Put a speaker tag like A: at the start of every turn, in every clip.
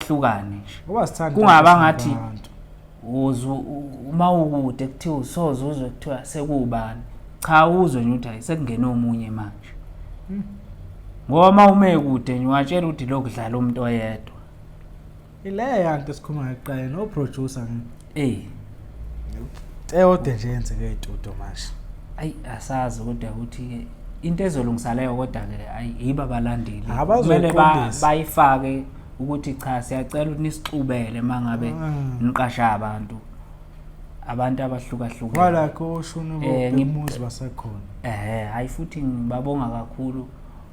A: Bahlukane nje.
B: Ngoba sithanda
A: Kungaba ngathi
B: abantu.
A: Uzu uma ukude kuthiwa usoze uzwe kuthiwa sekubani. Cha, uzwe nje ukuthi hayi, sekungena omunye manje. Ngoba uma ume kude nje ungatshela ukuthi lokudlala umuntu oyedwa.
B: Ileya nto esikhuluma ngayo no producer ngi.
A: Eh,
B: Eyodwa nje yenzeke estudio manje.
A: Ayi, asazi kodwa ukuthi into ezolungisa leyo, kodwa ke ayi, yiba abalandeli.
B: Abazoyiqondisa.
A: Kumele bayifake ukuthi cha, siyacela ukuthi nisixubele mangabe niqasha abantu abahlukahlukene.
B: Wala koshuni bomuzi basekhona.
A: Eh, hayi, futhi ngibabonga kakhulu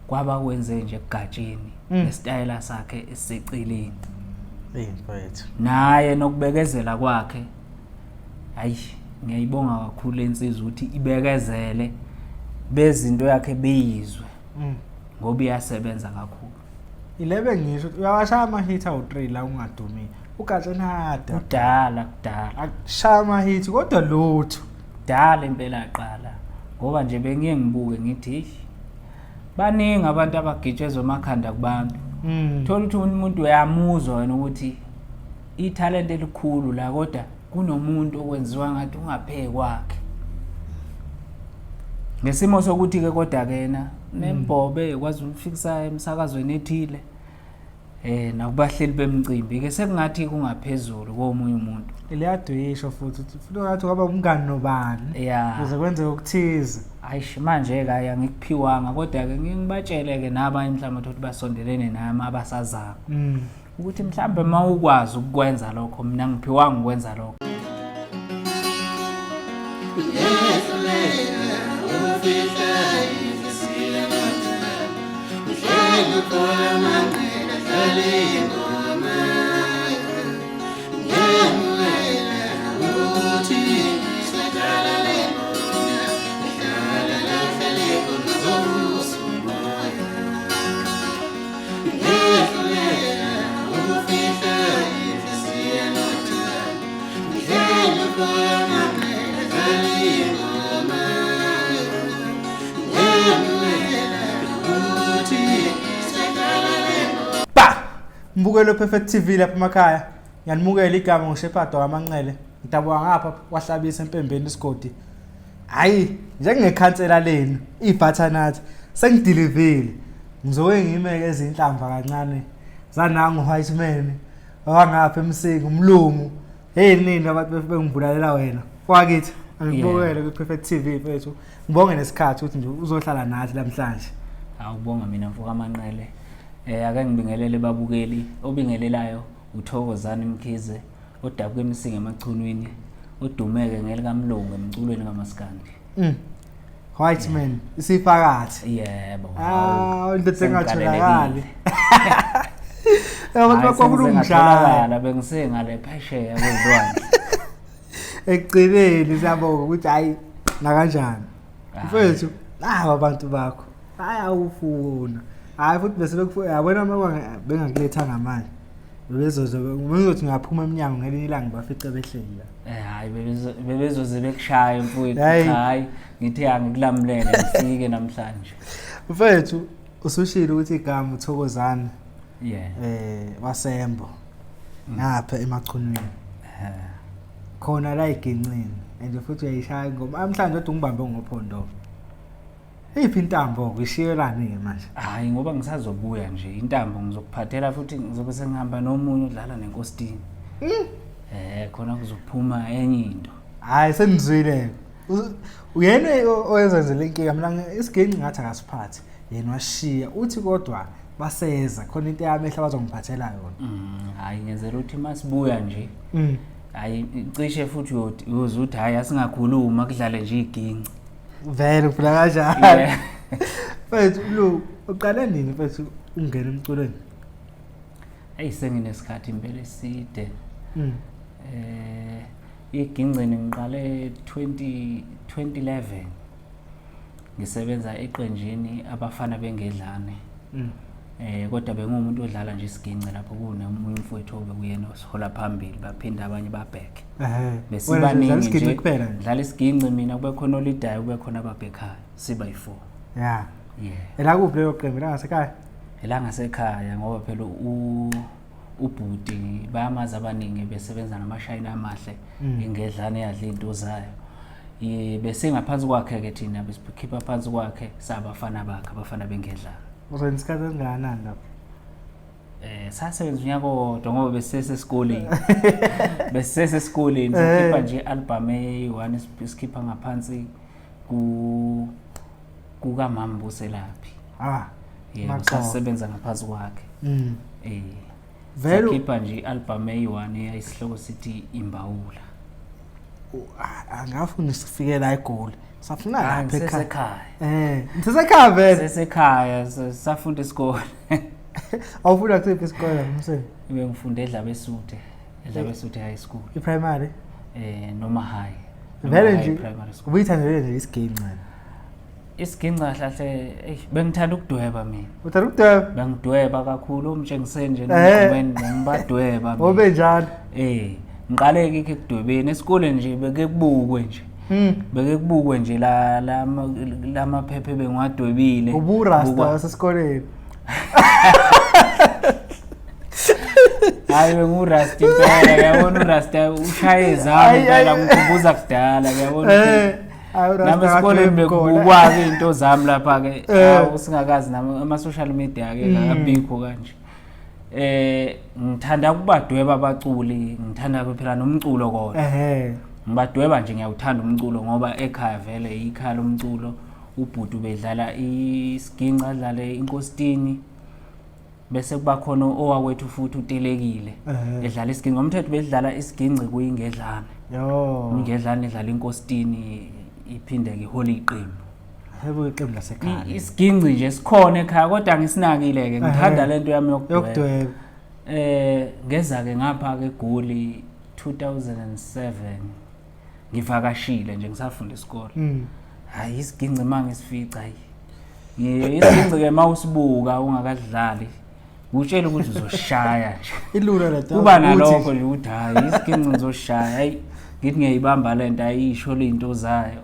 A: kwabakwenze nje egatsheni nesitayela sakhe esiseceleni.
B: Eh, mfethu.
A: Naye nokubekezela kwakhe, hayi, ngiyayibonga kakhulu lensizwa ukuthi ibekezele bezinto yakhe beyizwe ngoba iyasebenza kakhulu.
B: Ilebe ngisho ukuthi uyawashaya ama-hit awu-3 la ungadumile. Ugatsheni hada.
A: Kudala, kudala.
B: Akushaya ama-hit kodwa lutho.
A: Kudala impela aqala, ngoba nje bengiye ngibuke ngithi, "Eish, baningi abantu abagitshezwa emakhanda kubantu." Thola ukuthi umuntu uyamuzwa wena ukuthi ithalente elikhulu la, kodwa kunomuntu okwenziwa ngathi ungapheki kwakhe ngesimo sokuthi-ke kodwa kena nembhobe kwazi ukufikisa emsakazweni ethile, nakubahleli bemcimbi ke sekungathi kungaphezulu komunye umuntu.
B: Ileyaduyisho futhi ukuthi futhi ngathi kwaba umngani nobani. Kuze kwenzeke okuthize.
A: Ayish, manje ke ayi, angikuphiwanga, kodwa ke ngike ngibatshele ke nabanye mhlawumbe ukuthi basondelene nami abasazama ukuthi mhlawumbe uma ukwazi ukukwenza lokho, mina ngiphiwanga ukwenza lokho.
C: Ngiyahluleka ukufihla inhliziyo nothando, mhlawumbe amanqina adlala ingoma. Ngiyamukela ukuthi sadlala le ngoma, ihlala lahlale khona zovusa umoya. Ngiyahluleka ukufihla inhliziyo nothando, mhlawumbe amanqina adlala ingoma. Ngiyamukela ukuthi sadlala le ngoma.
B: Ba! Mbukelo Perfect TV lapha emakhaya. Ngiyanimukela, igama nguShepherd wamanqele. Ngidabuka ngapha kwaHlabisa eMpembeni isigodi. Hayi, njengekhansela lenu, ibutternut sengidilivile. Ngizoke ngimeke izinhlamva kancane. Zanangu white man wangapha eMsinga, umlungu. Hey nini abantu bengibulalela wena. Kwakithi angikubukele ku Perfect TV, mfethu. Ngibonge nesikhathi ukuthi nje uzohlala nathi namhlanje.
A: Awubonga mina, mfoka Manqele. Ake ngibingelele babukeli, obingelelayo uThokozani Mkhize odabuka eMsinga eMachunwini, odumeke ngelikaMlungu emculweni kaMaskandi.
B: White man isifakathi.
A: Yebo.
B: Ah, into engatholakali.
A: Sengigalelekile.
B: Abantu
A: Hhayi,
B: bakwabula umshaya.
A: sengize ngatholakala, bengisengale phesheya kwezilwandle.
B: Ekugcineni siyabonga ukuthi hayi nakanjani.
A: Hhayi.
B: Mfethu, naba abantu bakho. Bayawufuna. Hayi, futhi bese bekufuna yabona uma bengakulethanga manje. Bebezoze ngizothi ngaphuma eminyango ngelinye ilanga bafice behleli la.
A: Hayi, bebezoze bekushaya, mfowethu.
B: Hhayi.
A: Cha, hayi, ngithe angikulamulele ngifike namhlanje.
B: Mfethu, usushilo ukuthi igama uThokozani wasembo ngapha eMachunwini. Khona la igincini and futhi uyayishaya ingoma. Namhlanje kodwa ungibambe ngophondo. Iphi intambo ngishiyelani ke manje?
A: Hayi, ngoba ngisazobuya nje, intambo ngizokuphathela, futhi ngizobe sengihamba nomunye odlala nenkositini. Khona kuzophuma enye into.
B: Hayi, senizwile. Uyena oyenzenzela inkinga, mina isiginci ngathi akasiphathi. Yena washiya uthi kodwa baseza khona into yamehla bazongiphathela yona.
A: Hayi, ngenzela ukuthi masibuya nje. Hayi, cishe futhi uyothi uyoze uthi hayi, asingakhuluma, kudlale nje iginci.
B: Vele ufuna kanjani?
A: Yeah.
B: Mfethu, lo uqale nini, mfethu, ungena emculweni?
A: Hey, senginesikhathi impela eside. Igincini ngiqale 20 2011 ngisebenza eqenjini Abafana Bengedlane. Kodwa bengumuntu odlala nje isiginci lapho, kunomunye umfowethu obekuyena osihola phambili, baphinda abanye babheke.
B: Wena nje udlala
A: Besibaningi
B: isiginci
A: nje.
B: kuphela nje.
A: Dlala isiginci mina, kube khona olidayo, kube khona ababhekhayo, siba yi-4. Yeah.
B: Ela kuphi leyo qembu, la ngasekhaya?
A: Ela ngasekhaya, ngoba phela Ubhuti bayamazi abaningi, besebenza namashayina amahle, ingedlane yadla into zayo. Bese ngaphansi kwakhe ke thina besikhipha phansi kwakhe, sabafana bakhe, abafana bengedlana.
B: Uzoyenza isikhathi esingakanani lapho?
A: Sasebenza unyaka owodwa ngoba besisesikoleni. Besisesikoleni sikhipha nje i-album eyi-1, sikhipha ngaphansi ku kukamama Buselaphi. Yebo, sasebenza ngaphansi kwakhe.
B: Vele
A: Sakhipha nje i-album eyi-1 eyayisihloko sithi Imbawula.
B: Angafuni sifike la eGoli. Safuna
A: Hayi,
B: lapha ekhaya.
A: ngisesekhaya.
B: Ngisesekhaya vele.
A: Sesekhaya, safunda isikole.
B: Awufunda kusiphi isikole mseni?
A: Bengifunde eDlabesuthe, eDlabesuthe High School.
B: I-primary?
A: Noma high.
B: Vele
A: Noma high
B: nje
A: primary school.
B: Ubuyithandele nje isiginci wena?
A: Isiginci kahle kahle, bengithanda ukudweba mina.
B: Uthanda ukudweba?
A: Bengidweba kakhulu, umtshengiseni nje nomgqumeni, bengibadweba mina.
B: Ngobe njalo.
A: Ngiqale ke ekudwebeni esikoleni nje, beke kubukwe nje. Beke kubukwe nje la lamaphepha bengiwadwebile.
B: Uburasta
A: Bukwa.
B: wasesikoleni.
A: Hayi, bengurasta impela, ngiyabona urasta ushaye izami impela, ngikhumbuza kudala, ngiyabona ukuthi
B: Hayi, urasta
A: nami esikoleni
B: akadwebi khona.
A: bekubukwa-ke iy'nto zami lapha-ke. Hawu, singakazi nami ama-social media-ke akabikho kanje. Ngithanda ukubadweba abaculi, ngithanda phela nomculo kona. Ngibadweba nje, ngiyawuthanda umculo ngoba ekhaya vele ikhaya lomculo. Ubhuti ubedlala isiginci, adlale inkositini, bese kuba khona owakwethu futhi utelekile edlala isiginci. Ngomthetho bedlala isiginci kuyingedlana. Ingedlana idlala inkositini, iphinde ke ihole iqembu.
B: Yebo, iqembu lasekhaya.
A: Isiginci nje sikhona ekhaya kodwa ngisinakile ke, ngithanda lento yami yokudweba.
B: Yokudweba.
A: Ngeza ke ngapha ke eGoli 2007, ngivakashile nje ngisafunda isikole. Hayi, isiginci mangisifica, hayi. Isiginci ke mawusibuka ungakadlali, utshela ukuthi uzoshaya nje.
B: Ilula le nto.
A: Kuba nalokho nje ukuthi hayi, isiginci ngizoshaya. Hayi, ngithi ngiyayibamba lento, ayisho lento zayo.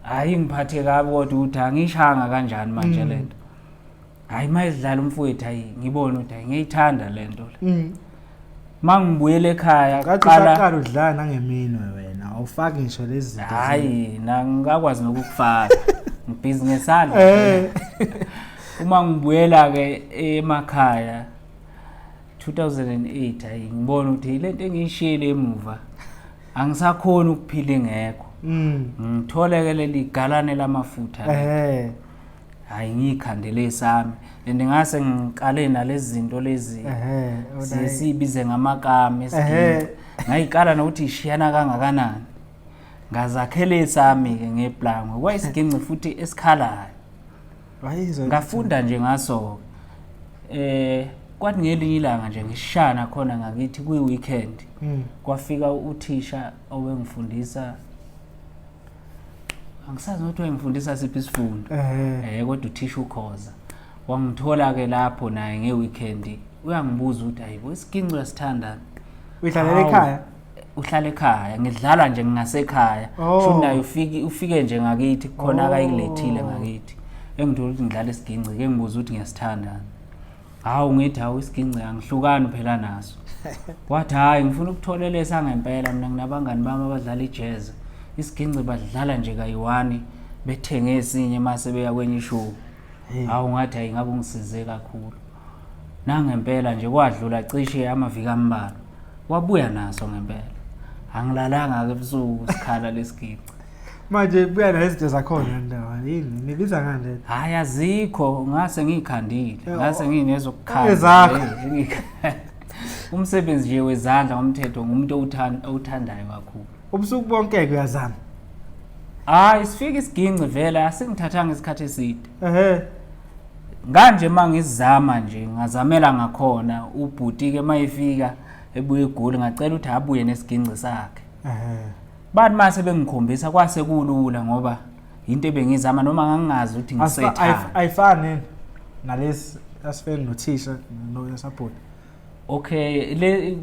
A: Hayi, ngiphathe kabi kodwa ukuthi angishanga kanjani manje lento. Hayi, mayidlala umfowethu, hayi ngibona ukuthi hayi ngiyithanda lento le. Mangibuyele ekhaya,
B: Ngathi
A: qala
B: usaqala udlala nangeminwe wena, awufaki ngisho lezi zinto.
A: Hayi, ngangakwazi nokukufaka. Ngibhizi ngesandla. Uma ngibuyela ke emakhaya 2008, hayi ngibona ukuthi lento engiyishiyele emuva angisakhoni ukuphila ingekho. Ngitholeke leli galane lamafutha. Hayi, ngiyikhandele esami. And ngase ngiqale nalezi zinto lezi. Sibize ngamakami esiginci. Ngayiqala nokuthi ishiyana kangakanani. Ngazakhele esami ke ngeplangwe. Kwayisiginci futhi esikhalayo.
B: Wayizwa.
A: Ngafunda nje ngaso. Kwathi ngelinye ilanga nje ngishana khona ngakithi kwi weekend. Kwafika uthisha owengifundisa, angisazi ukuthi wayengifundisa siphi isifundo. Kodwa uthisha uKhoza wangithola ke lapho naye nge weekend, uyangibuza ukuthi hayibo isiginci uyasithanda.
B: Uyidlalela
A: Hawu,
B: ekhaya?
A: Uhlala ekhaya, ngidlala nje ngingasekhaya. Sho naye ufike nje ngakithi khona akayilethile ngakithi. Engithola ukuthi ngidlala isiginci, ke ngibuza ukuthi ngiyasithanda. Hawu, ngithi hawu isiginci angihlukani phela naso. Wathi hayi ngifuna ukutholelesa ngempela mina, nginabangani bami abadlala ijazz. Isiginci badlala nje kayi-1 bethenge esinye mase beya kwenye ishow. Hawu, ngathi hayi ngabe ungisize kakhulu. Nangempela nje kwadlula cishe amaviki ambalwa. Wabuya naso ngempela. Angilalanga ke ebusuku sikhala lesiginci.
B: Manje buya nezinto zakhona ndawo yini? Nibiza ngani le?
A: Hayi azikho, ngase ngikhandile, ngase nginezokukhala.
B: Ezakho.
A: Umsebenzi nje wezandla ngomthetho ngumuntu owuthandayo kakhulu.
B: Ubusuku bonke ke uyazama.
A: Hayi sifika isiginci vele asingithathanga isikhathi eside. Nganje mangizama nje ngazamela ngakhona ubhuti ke mayefika ebuye eGoli ngacela ukuthi abuye nesiginci sakhe. Bathi mase bengikhombisa kwase kulula ngoba into ebengizama noma ngangingazi ukuthi ngisethanda.
B: Ayifani nalesi asifeni nothisha no support.
A: Okay, le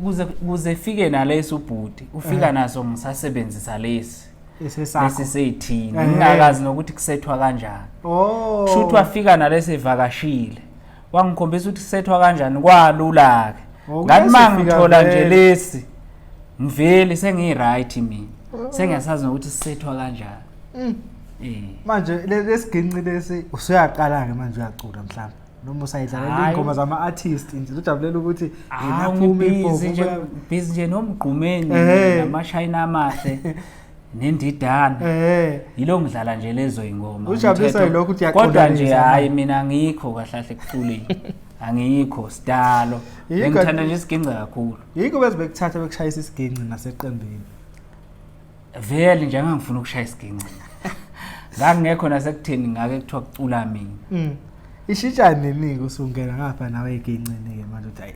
A: kuze fike nalesi ubhuti ufika naso ngisasebenzisa lesi.
B: Esesakho.
A: Lesi seyithini ngingakazi nokuthi kusethwa kanjani. Kusho ukuthi wafika nalesi evakashile. Wangikhombisa ukuthi kusethwa kanjani kwalula ke. Ngathi uma ngithola nje lesi ngivele sengiyi-right mina, sengiyasazi nokuthi sisethwa kanjani.
B: Manje lesiginci lesi usuyaqala-ke manje uyacula mhlawumbe noma usayidlalela iy'ngoma zama-artist nje ujabulela ukuthi
A: Hawu, ngibhizi nje, busy nje nomgqumeni namashayina amahle nendidane. Yilo ngidlala nje lezo ingoma.
B: Ujabulisa
A: umthetho.
B: yilokho ukuthi
A: Kodwa nje
B: uyaqondanisa
A: hayi
B: manje.
A: mina angikho kahle kahle ekuculeni. Angikho sidalo.
B: Yikho-
A: Ngithanda nje isiginci kakhulu.
B: Yikho beze bekuthatha bekushayisa isiginci naseqembini.
A: Vele nje angangifuna ukushaya isiginci. Ngangingekho nasekutheni ngake kuthiwa kucula mina.
B: Ishintsha nini-ke usungena ngapha nawe egincini-ke manje uthi hayi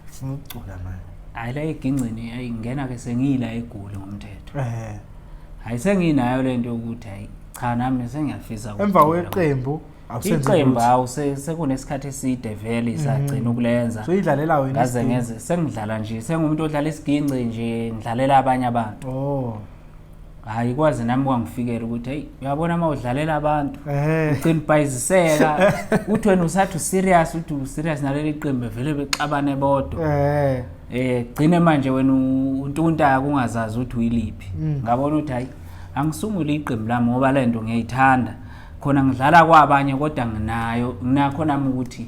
B: ufuna ukucula manje.
A: Hayi la egincini ayingena ke sengiyila eGoli ngomthetho. Hayi senginayo lento yokuthi hayi cha nami sengiyafisa
B: Emva
A: ukucula.
B: kweqembu awusenzi
A: Iqembu
B: lutho.
A: hawu sekunesikhathi eside vele sagcina ukulenza.
B: Suyidlalela wena
A: Ngaze
B: isiginci.
A: ngeze sengidlala nje sengumuntu odlala isiginci nje ngidlalela abanye abantu. Hayi kwazi nami kwangifikela ukuthi hey uyabona uma udlalela abantu ugcina ubhayiziseka uthi wena usathi userious uthi userious naleli qembu vele bexabane bodwa. Gcine manje wena untuntaka ungazazi ukuthi uyiliphi. Ngabona ukuthi hayi angisungule iqembu lami ngoba lento ngiyayithanda. Khona ngidlala kwabanye kodwa nginayo nginakho nami ukuthi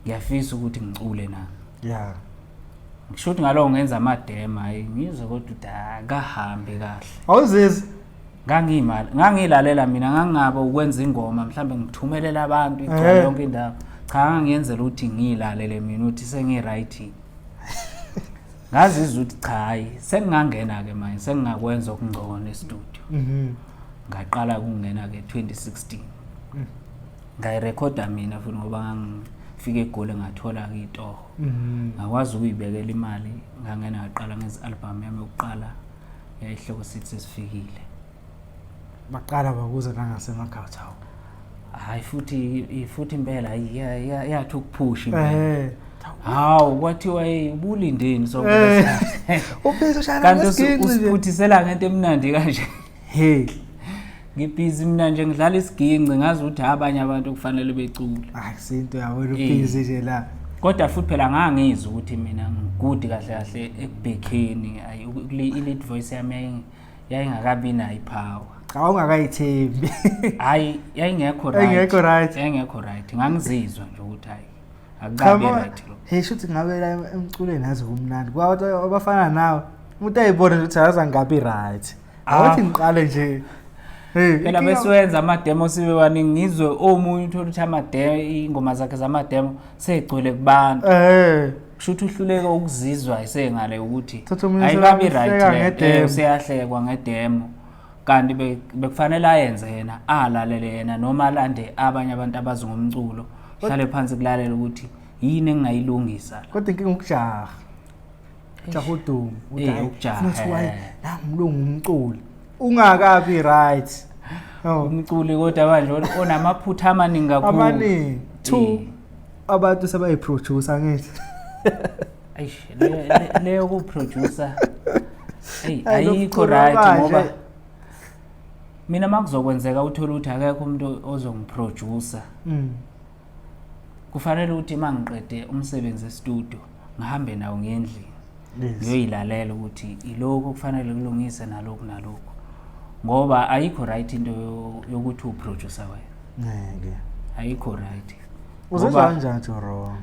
A: ngiyafisa ukuthi ngicule nami. Ngisho ukuthi ngaloko ngenza amademo hayi ngizwe kodwa ukuthi akahambi kahle.
B: Awuzizwa?
A: Ngangiyimali, ngangilalela mina ngangingaba ukwenza ingoma mhlambe ngithumelela abantu igcwele yonke indawo. Cha ngangiyenzela ukuthi ngiyilalele mina ukuthi sengi-right. Ngazizwa ukuthi cha hayi sengingangena ke manje sengingakwenza okungcono e-studio. Ngaqala ukungena ke 2016. Ngayirekhoda mina futhi ngoba ngangifike eGoli ngathola ke itoho. Ngakwazi ukuyibekela imali ngangena ngaqala ngezi album yami yokuqala yayihloko sithi sesifikile.
B: Baqala bakuza nangasemakhaya hawo.
A: Hayi futhi impela yathi ukuphusha impela. Hawu kwathiwa hey ubulindeni sonke.
B: Ubhizi ushaya
A: Kanti
B: ngesiginci nje.
A: usiphuthisela ngento emnandi kanje.
B: Hey.
A: Ngibhizi mina nje ngidlala isiginci ngazi ukuthi abanye abantu kufanele becule.
B: Akusinto yawena ubhizi nje la.
A: Kodwa futhi phela ngangizwa ukuthi mina ngigudi kahle kahle ekubhekheni ayi i-lead voice yami yayingakabi nayo ipower.
B: Cha ungakayithembi.
A: Hayi yayingekho right.
B: Yayingekho right.
A: Yayingekho right. Ngangizizwa nje ukuthi hayi akukabi right lo.
B: Hey shuthi ngabe la emculweni azi kumnandi. Kwabantu abafana nawe umuntu ayibona nje ukuthi akaze ngabi right. Awuthi ngiqale nje. Hey
A: Phela besiwenza ama-demo sibe baningi ngizwe omunye uthola ukuthi ama-demo ingoma zakhe zama-demo segcwele kubantu. Kusho ukuthi uhluleka ukuzizwa esengale ukuthi
B: Thatha omunye
A: ayikabi
B: useyahleka
A: right le
B: ngedemo.
A: Useyahlekwa ngedemo. Kanti bekufanele ayenze yena alalele yena noma alande abanye abantu abazi ngomculo hlale phansi kulalela ukuthi yini engingayilungisa la.
B: Kodwa inkinga ukujaha. Ujaha udumo. Uthi hayi,
A: Ukujaha,
B: funa ukuthi hayi, nangu umlungu umculi. Ungakabi right. Oh.
A: Umculi kodwa manje onamaphutha amaningi kakhulu.
B: Amaningi. 2 abantu sebayiproducer ngithi.
A: Eish, leyo ku producer. Hey,
B: Hayi, lo
A: ayikho
B: mculo
A: right
B: manje.
A: ngoba mina makuzokwenzeka uthola ukuthi akekho umuntu ozongiproducer. Kufanele ukuthi mangiqede umsebenzi e-studio ngihambe nawo ngendlini. Ngiyoyilalela ukuthi ilokho kufanele kulungise nalokhu nalokhu. Ngoba ayikho right into yokuthi uproducer wena.
B: Ngeke.
A: Ayikho right.
B: Uzizwa
A: Ngoba,
B: kanjani ukuthi wrong?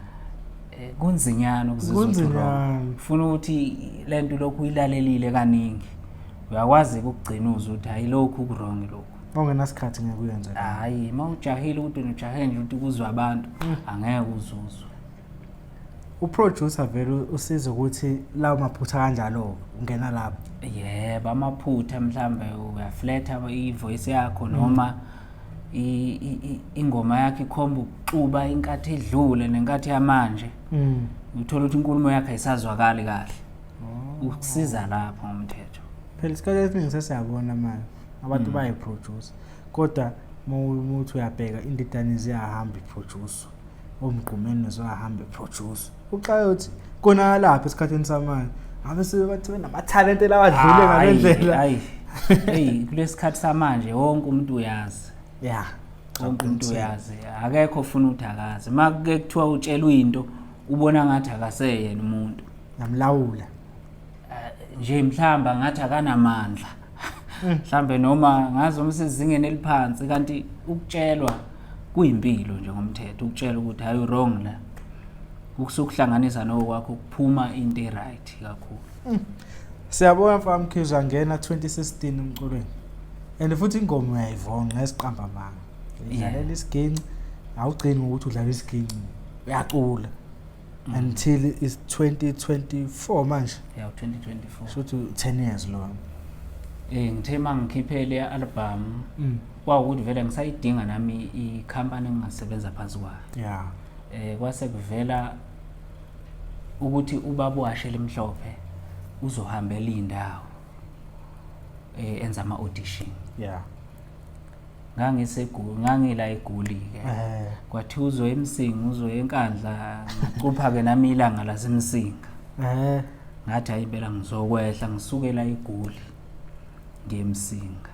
A: Kunzinyana ukuzizwa ukuthi wrong.
B: Kunzinyana.
A: Ufuna ukuthi lento lokhu uyilalelile kaningi. Uyakwazi ukugcina uzwe ukuthi hayi lokhu ku-wrong lokhu.
B: Ongenasikhathi ngeke uyenze.
A: Hayi, mawujahile ukuthi ujahe nje ukuthi kuzwe abantu, angeke uzuzwe.
B: Uproducer vele usiza ukuthi lawo maphutha kanjalo ungena lapho.
A: Yebo, amaphutha mhlambe uyafletha ivoice yakho noma ingoma yakho ikhomba ukuxuba inkathi edlule nenkathi yamanje. Uthola ukuthi inkulumo yakhe ayisazwakali kahle. Ukusiza lapho ngomthetho.
B: Phela isikhathi esiningi sesiyabona manje abantu bayiproduce kodwa mawuthi uyabheka indidane ziyahamba iproduce, omgqumeni ziyahamba iproduce. Uxaye uthi kona lapha esikhathini samanje ngabe sebathi benamathalente lawadlule ngalendlela.
A: Hayi. Hey, kulesikhathi samanje wonke umuntu uyazi. Wonke umuntu uyazi. Akekho ofuna ukuthi akazi. Makuke kuthiwa utshelwe into Ubona ngathi akaseyena umuntu.
B: Namlawula.
A: Nje mhlamba ngathi akanamandla. Mhlambe noma ngazi uma usezingeni eliphansi, kanti ukutshelwa kuyimpilo nje ngomthetho, ukutshela ukuthi hayi wrong la. Ukusukuhlanganisa nokwakho kuphuma into e-right kakhulu.
B: Siyabona mfana Mkhize, angena 2016 emculweni. And futhi ingoma uyayivonqa esiqamba amanga. Udlalela isiginci, awugcini ngokuthi udlala isiginci. Uyacula. Until is 2024 manje.
A: Yeah, 2024.
B: Shuthi 10 years lo.
A: Ngithe mangikhiphele i-album kwawukuthi vele ngisayidinga nami i-company engingasebenza phansi kwayo. Kwase kuvela ukuthi ubaba uHashe Limhlophe uzohambela indawo enza ama audition. Ngangisegoli, ngangila eGoli ke. Kwathi uzoya eMsinga, uzoya eNkandla, ngacupha ke nami ilanga laseMsinga. Ngathi hayi impela ngizokwehla ngisukela eGoli ngiye eMsinga.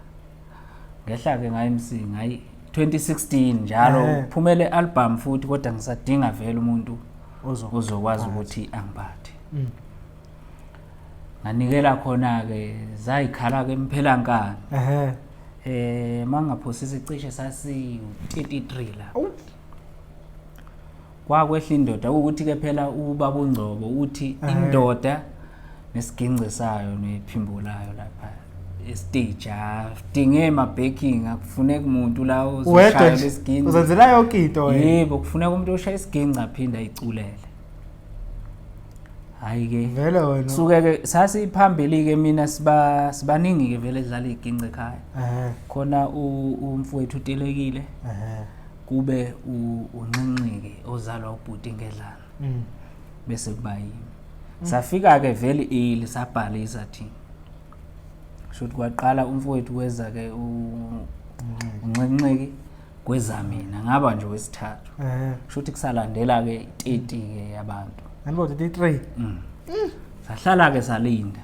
A: Ngehla ke ngaye eMsinga, hayi 2016 njalo phumele album futhi, kodwa ngisadinga vele umuntu ozokwazi ukuthi angiphathe. Nganikela khona ke, zayikhala ke emphelankani. Mangaphosisi cishe sasi 33 la. Kwakwehla indoda ukuthi ke phela ubaba uNgcobo uthi indoda nesiginci sayo nephimbo layo lapha estage, adinge ma backing, akufuneki umuntu la ozoshaya lesiginci.
B: Uzenzela yonke into wena.
A: Yebo, kufuneka umuntu oshaya isiginci aphinde ayiculele. Hayi ke
B: vele wena
A: suke ke sasiphambili ke mina, sibaningi ke vele edlala iginci ekhaya. Khona umfowethu uTelekile. Kube unxinxike ozalwa ubhuti ngedlana. Bese kuba yimi. Safika ke vele ili sabhalisa thina. Shuthi kwaqala umfowethu kweza ke unxinxiki kweza mina, ngaba nje wesithathu. Shuthi kusalandela ke 30 ke abantu.
B: Nanibo 33.
A: Sahlala ke salinda.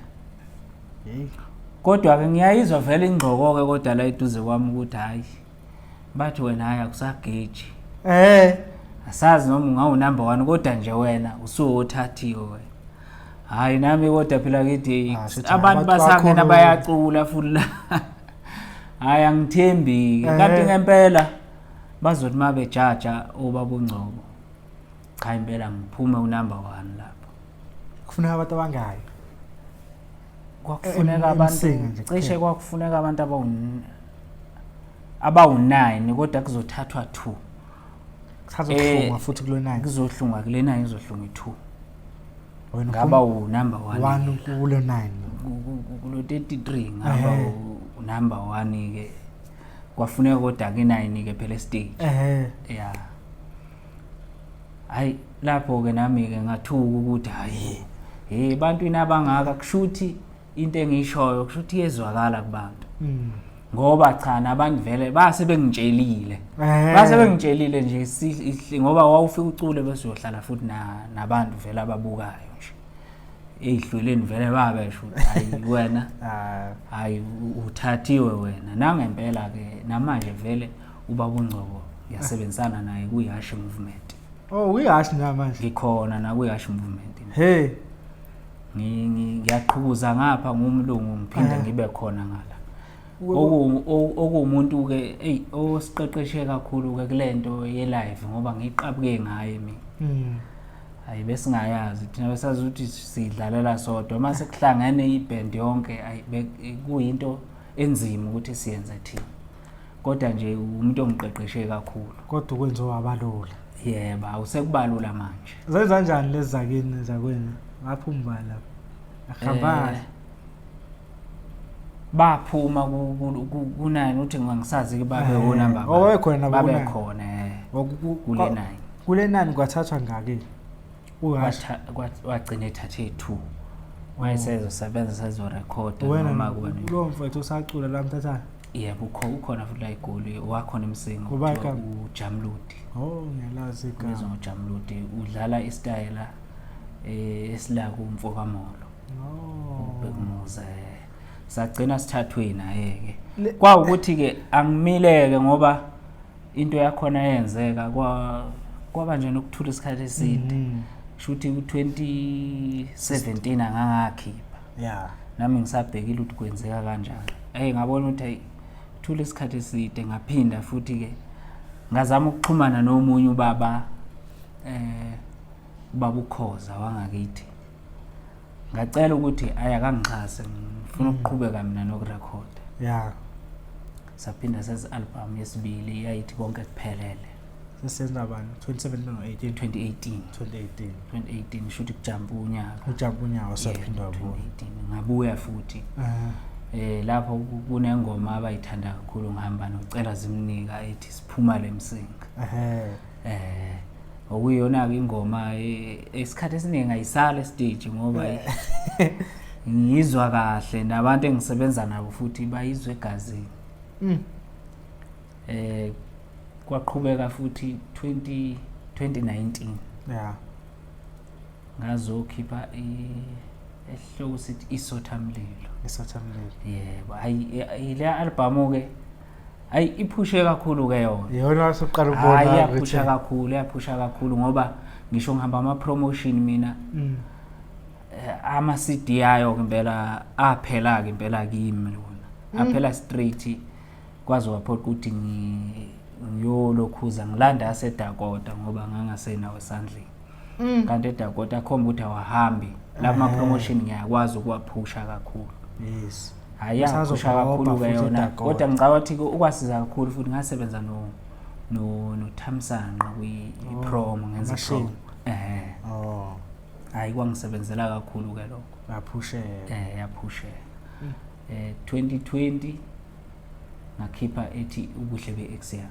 A: Kodwa ke ngiyayizwa vele ingqoko ke kodwa la eduze kwami ukuthi hayi bathi wena hayi akusageji. Asazi noma ungawu number 1 kodwa nje wena usuwothathiwe wena. Hayi nami kodwa phela ngithi abantu basangena bayacula futhi la. Hayi angithembi kanti ngempela bazothi mabejaja obaba uNgcobo. Cha impela ngiphume unumber 1 lapho.
B: Kufuneka abantu abangaki?
A: Kwakufuneka abantu cishe kwakufuneka abantu abawu9 kodwa kuzothathwa 2.
B: Kusazohlungwa futhi kulo 9.
A: Kuzohlungwa kule 9, izohlungwa i2. Wena ngaba unumber 1
B: 1 kulo 9.
A: Kulo 33 ngaba unumber 1 ke. Kwafuneka kodwa ke 9 ke phela stage. Yeah. Hayi lapho ke nami ke ngathuka ukuthi hayi hey bantwini abangaka kushuthi into engishoyo kushuthi iyezwakala kubantu. Ngoba cha nabantu vele base bengitshelile. Base bengitshelile nje ngoba wawufika ucule bese uyohlala futhi nabantu vele ababukayo nje. Ezihlweleni vele babesho ukuthi hayi wena hayi uthathiwe wena. Nangempela ke namanje vele ubaba uNgcobo ngiyasebenzisana naye kuyiHashi Movement.
B: Oh, uyiHashi namanje?
A: Ngikhona na kuyiHashi Movement.
B: Hey.
A: Ngiyaqhubuza ngapha ngumlungu ngiphinde ngibe khona ngala. Okuwumuntu ke hey osiqeqeshe kakhulu ke kulento ye live ngoba ngiqabuke ngaye mina. Hayi besingayazi thina, besazi ukuthi sidlalela sodwa mase kuhlangene iband yonke kuyinto enzima ukuthi siyenze thina. Kodwa nje umuntu ongiqeqeshe kakhulu.
B: Kodwa ukwenza wabalula.
A: Yebo, awusekubalula manje.
B: Zenza kanjani lezi zakini zakwenu? Ngaphuma lapha. Ahamba.
A: Baphuma ku9 uthi ngisazi ke babe wo number.
B: Oh, khona
A: babe khona. Kule 9.
B: Kule 9 kwathathwa ngaki?
A: Wagcina ethathe 2. Wayesezosebenza sezorekhoda noma kuba
B: lo mfowethu usacula la mthatha.
A: Yebo, ukhona futhi la eGoli, wakhona eMsinga uJamludi.
B: Oh, ngiyalazi igama.
A: Ubizwa ngoJamludi, udlala isitayela esila kumfokamolo.
B: Oh.
A: Bekumuze. Sagcina sithathwe naye ke. Kwawukuthi ke angimileke ngoba into yakhona yenzeka kwaba nje nokuthula isikhathi eside. Shuthi ku-2017 angangakhipha. Nami ngisabhekile ukuthi kwenzeka kanjani. Hey, ngabona ukuthi hey, thula isikhathi eside. Ngaphinda futhi ke ngazama ukuxhumana nomunye ubaba, ubaba uKhoza wangakithi. Ngacela ukuthi ayakangixhase, ngifuna ukuqhubeka mina nokurekhoda. Saphinda sezi album yesibili, yayithi Konke Kuphelele.
B: Sesenza bani, 2017 or 18?
A: 2018.
B: 2018.
A: 2018, shuthi kujampa unyaka.
B: Ujampa unyaka, wasaphinda wabuya.
A: 2018 ngabuya futhi. Lapho kunengoma abayithanda kakhulu, ngihamba nocela zimnika, ethi Siphuma Lemsinga. Okuyiyona ke ingoma esikhathi esiningi ayisala stage ngoba ngiyizwa kahle, nabantu engisebenza nabo futhi bayizwe egazini. Kwaqhubeka futhi 20 2019. Ngazokhipha esihloko sithi Isothamlilo.
B: Isothamlilo.
A: Yebo, hayi, ile album ke, hayi, iphushe kakhulu ke yona.
B: Yona wasoqala ukubona.
A: Hayi, iyaphusha kakhulu, iyaphusha kakhulu ngoba ngisho ngihamba ama promotion mina, ama CD ayo impela aphela ke impela kimi lona, aphela straight, kwaze waphoqa ukuthi ngiyolokhuza ngilanda aseDakota ngoba ngangasenawo esandleni. Kanti eDakota akhomba ukuthi awahambi lapha ama promotion, ngiyakwazi ukuwaphusha kakhulu. Hayi, yaphusha kakhulu ke yona, kodwa ngicabanga ukuthi ukwasiza kakhulu futhi ngasebenza no noThamsanqa kwi promo, ngenza promo. Hayi, kwangisebenzela kakhulu ke lokho.
B: Yaphusheka.
A: Yaphusheka. 2020 ngakhipha ethi Ubuhle be-Ex Yami.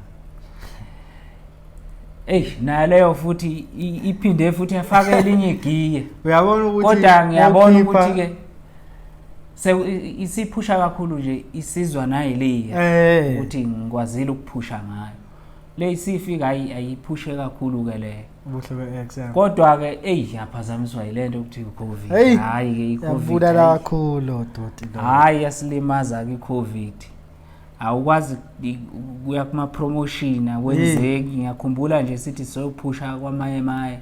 A: Ey, naleyo futhi iphinde futhi yafaka elinye igiye.
B: Uyabona ukuthi
A: Kodwa ngiyabona ukuthi ke isiphusha kakhulu nje, isizwa nayileya ukuthi ngikwazile ukuphusha ngayo. Le isifika ayiphushe kakhulu ke le.
B: Ubuhle be-Ex Yami.
A: Kodwa ke ey, yaphazamiswa yilento ukuthi iCovid. Hayi ke iCovid.
B: Yabulala kakhulu doti
A: lo. Hayi, yasilimaza ke iCovid. Awukwazi kuya kuma promotion, akwenzeki. Ngiyakhumbula nje sithi soyophusha kwamaye maye,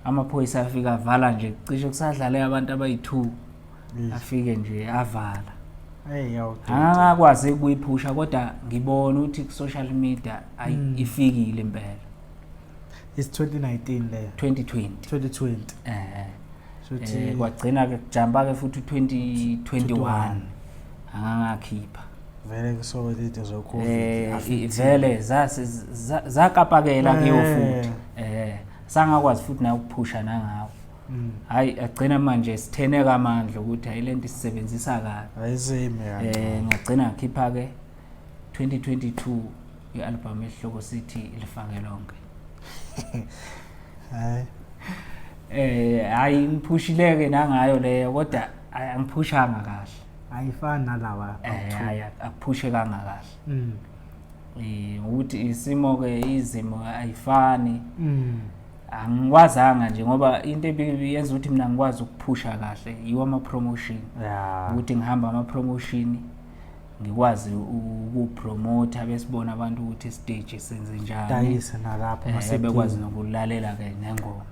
A: amaphoyisa afika avala nje, cishe kusadlale abantu abayi-2, afike nje avala.
B: Hey, yawu.
A: Angakwazi ukuyiphusha, kodwa ngibona ukuthi ku social media ayi, ifikile impela.
B: It's 2019 leyo.
A: 2020.
B: 2020. Futhi
A: Kwagcina ke kujampa ke futhi 2021 angangakhipha.
B: Vele kusoke into zo-COVID.
A: Vele zase zakapakela kuyo futhi sangakwazi futhi na ukuphusha nangawo. Hayi, agcina manje sitheneka amandla ukuthi hayi, lento isebenzisa kabi.
B: Ayizime kancane.
A: Ngagcina ngakhipha ke 2022 i-album esihloko sithi Lifake Lonke.
B: Hayi.
A: Hayi, ngiphushileke nangayo leyo, kodwa angiphushanga kahle.
B: Ayifani nalawa.
A: Hayi, akuphushe kangakahle. Ukuthi isimo ke, izimo ayifani. Angikwazanga nje ngoba into ebiyenza ukuthi mina ngikwazi ukuphusha kahle yiwo ama promotion. Ukuthi ngihamba ama promotion, ngikwazi ukupromota, besibona abantu ukuthi stage senze njani.
B: Dayise nalapho.
A: Bekwazi nokulalela ke nengoma.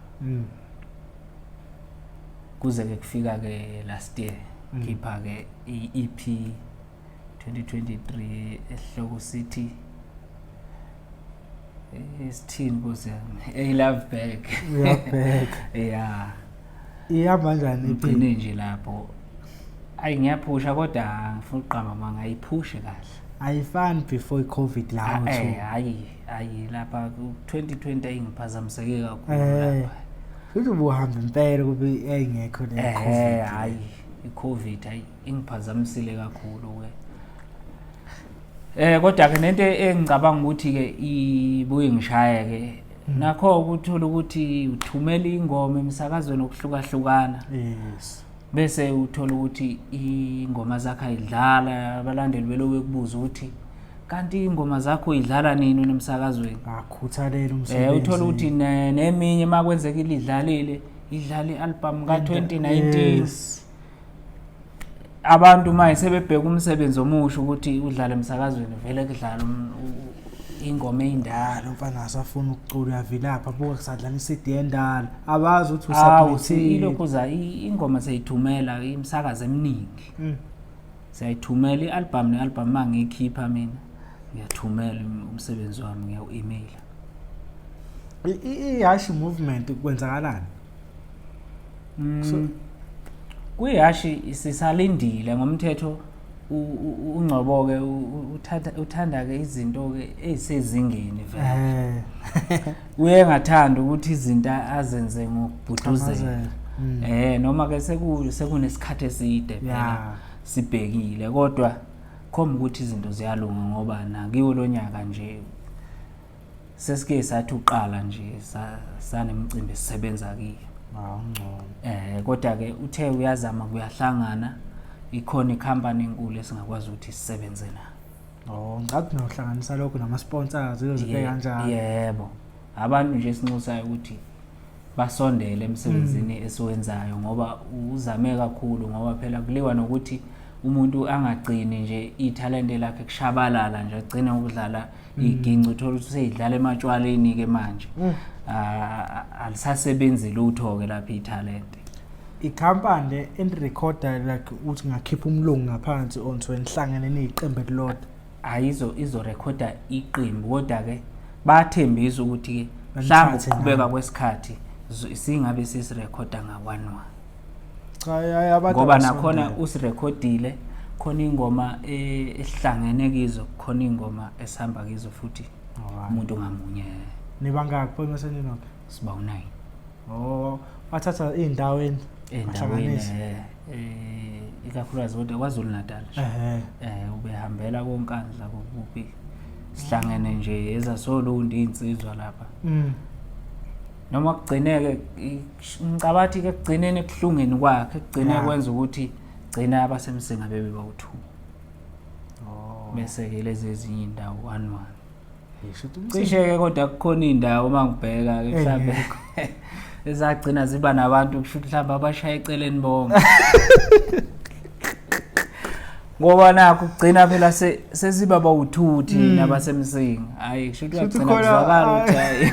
A: Kuze ke kufika ke last year, khipha ke i-EP 2023 esihloko sithi, isithini nkosi yami, A Love Back.
B: Love Back.
A: Yeah.
B: Ihamba kanjani
A: EP? Ngigcine nje lapho. Ayi, ngiyaphusha, kodwa ngifuna ukuqamba manga, ayiphushe kahle.
B: Ayifani before i-COVID la.
A: Hayi, hayi, lapha ku 2020 ayingiphazamiseke kakhulu lapha.
B: Futhi ubuhamba impela kube yayingekho le COVID.
A: Hayi, i-COVID hayi, ingiphazamisile kakhulu ke. Kodwa ke nento engicabanga ukuthi ke ibuye ngishaye ke nakho ukuthola ukuthi uthumela ingoma emsakazweni okuhlukahlukana. Bese uthola ukuthi ingoma zakho ayidlala, abalandeli beloku bekubuza ukuthi kanti ingoma zakho idlala nini wena emsakazweni.
B: Akhuthalela umsebenzi.
A: Uthola ukuthi neminye makwenzekile idlalile, idlala i-album ka-2019. Abantu manje sebebheka umsebenzi omusha ukuthi udlale emsakazweni, vele kudlala Ingoma eyindala.
B: Lo mfana asafuna ukucula, uyavilapha, buka kusadlala i-CD endala, abazi ukuthi
A: Awu,
B: usubmithile.
A: Ilokhuza ingoma seyithumela imisakazo eminingi. Siyayithumela i-album ne-album, uma ngiyikhipha mina ngiyathumela umsebenzi wami, ngiyawu-emaila.
B: I-hash movement kwenzakalani?
A: Kwihashi sisalindile ngomthetho. UNgcobo-ke uthanda-ke izinto-ke ey'sezingeni vele. Uye ngathanda ukuthi izinto azenze ngokubhuduzela.
B: Xhamazela.
A: Noma ke sekunesikhathi eside phela sibhekile, kodwa khomba ukuthi izinto ziyalunga, ngoba nakiwo lo nyaka nje sesike sathi uqala nje sanemicimbi esisebenza kiyo.
B: Hawu, ngcono.
A: Kodwa ke uthe uyazama, kuyahlangana, ikhona ikhampani enkulu esingakwazi ukuthi sisebenze nayo.
B: Oh, ngicathi nohlanganisa lokho nama-sponsors, izozinto kanjalo.
A: Yebo, abantu nje esinxusayo ukuthi basondele emsebenzini esiwenzayo, ngoba uzame kakhulu, ngoba phela kuliwa nokuthi umuntu angagcini nje ithalente lakhe kushabalala nje, agcine ukudlala iginci, uthola ukuthi useyidlala ematshwaleni ke manje. Ah, alisasebenzi lutho ke lapha ithalente.
B: Ikhampani le enirekhoda, like ukuthi ngakhipha umlungu ngaphansi onto nihlangene niyiqembu elilodwa?
A: Ayizo, izorekhoda iqembu, kodwa ke bathembisa ukuthi ke mhlawumbe
B: Banithathe
A: ukuqhubeka
B: nabo.
A: kwesikhathi singabe sisirekhoda nga-one one.
B: Cha, hayi, abantu
A: Ngoba
B: abasondele.
A: nakhona usirekhodile, khona ingoma esihlangene kizo, khona ingoma esihamba kizo futhi umuntu ngamunye.
B: Nibangaki pho mase ninonke?
A: Siba u-9.
B: Oh, bathatha ey'ndaweni.
A: Endaweni
B: Bahlanganise.
A: Ikakhulukazi kodwa KwaZulu Natal nje. Ubehambela koNkandla, kokuphi, sihlangene nje ezasoLundi iy'nsizwa lapha. Noma kugcineke, ngicabathi ke kugcineni ekuhlungeni kwakhe kugcine kwenza ukuthi gcina abaseMsinga bebe bawu-2. Bese ke lezi ezinye indawo one one.
B: Ngisho ukuthi umcimbi-
A: Cishe ke kodwa kukhona indawo uma ngibheka ke mhlambe ezagcina ziba nabantu, kusho ukuthi mhlawumbe abashaya eceleni bonke, ngoba nakho kugcina phela sesiba bawu-2 thina abaseMsinga. Hayi, kusho ukuthi
B: Shuthi
A: kuyagcina kuzwakala ukuthi hayi,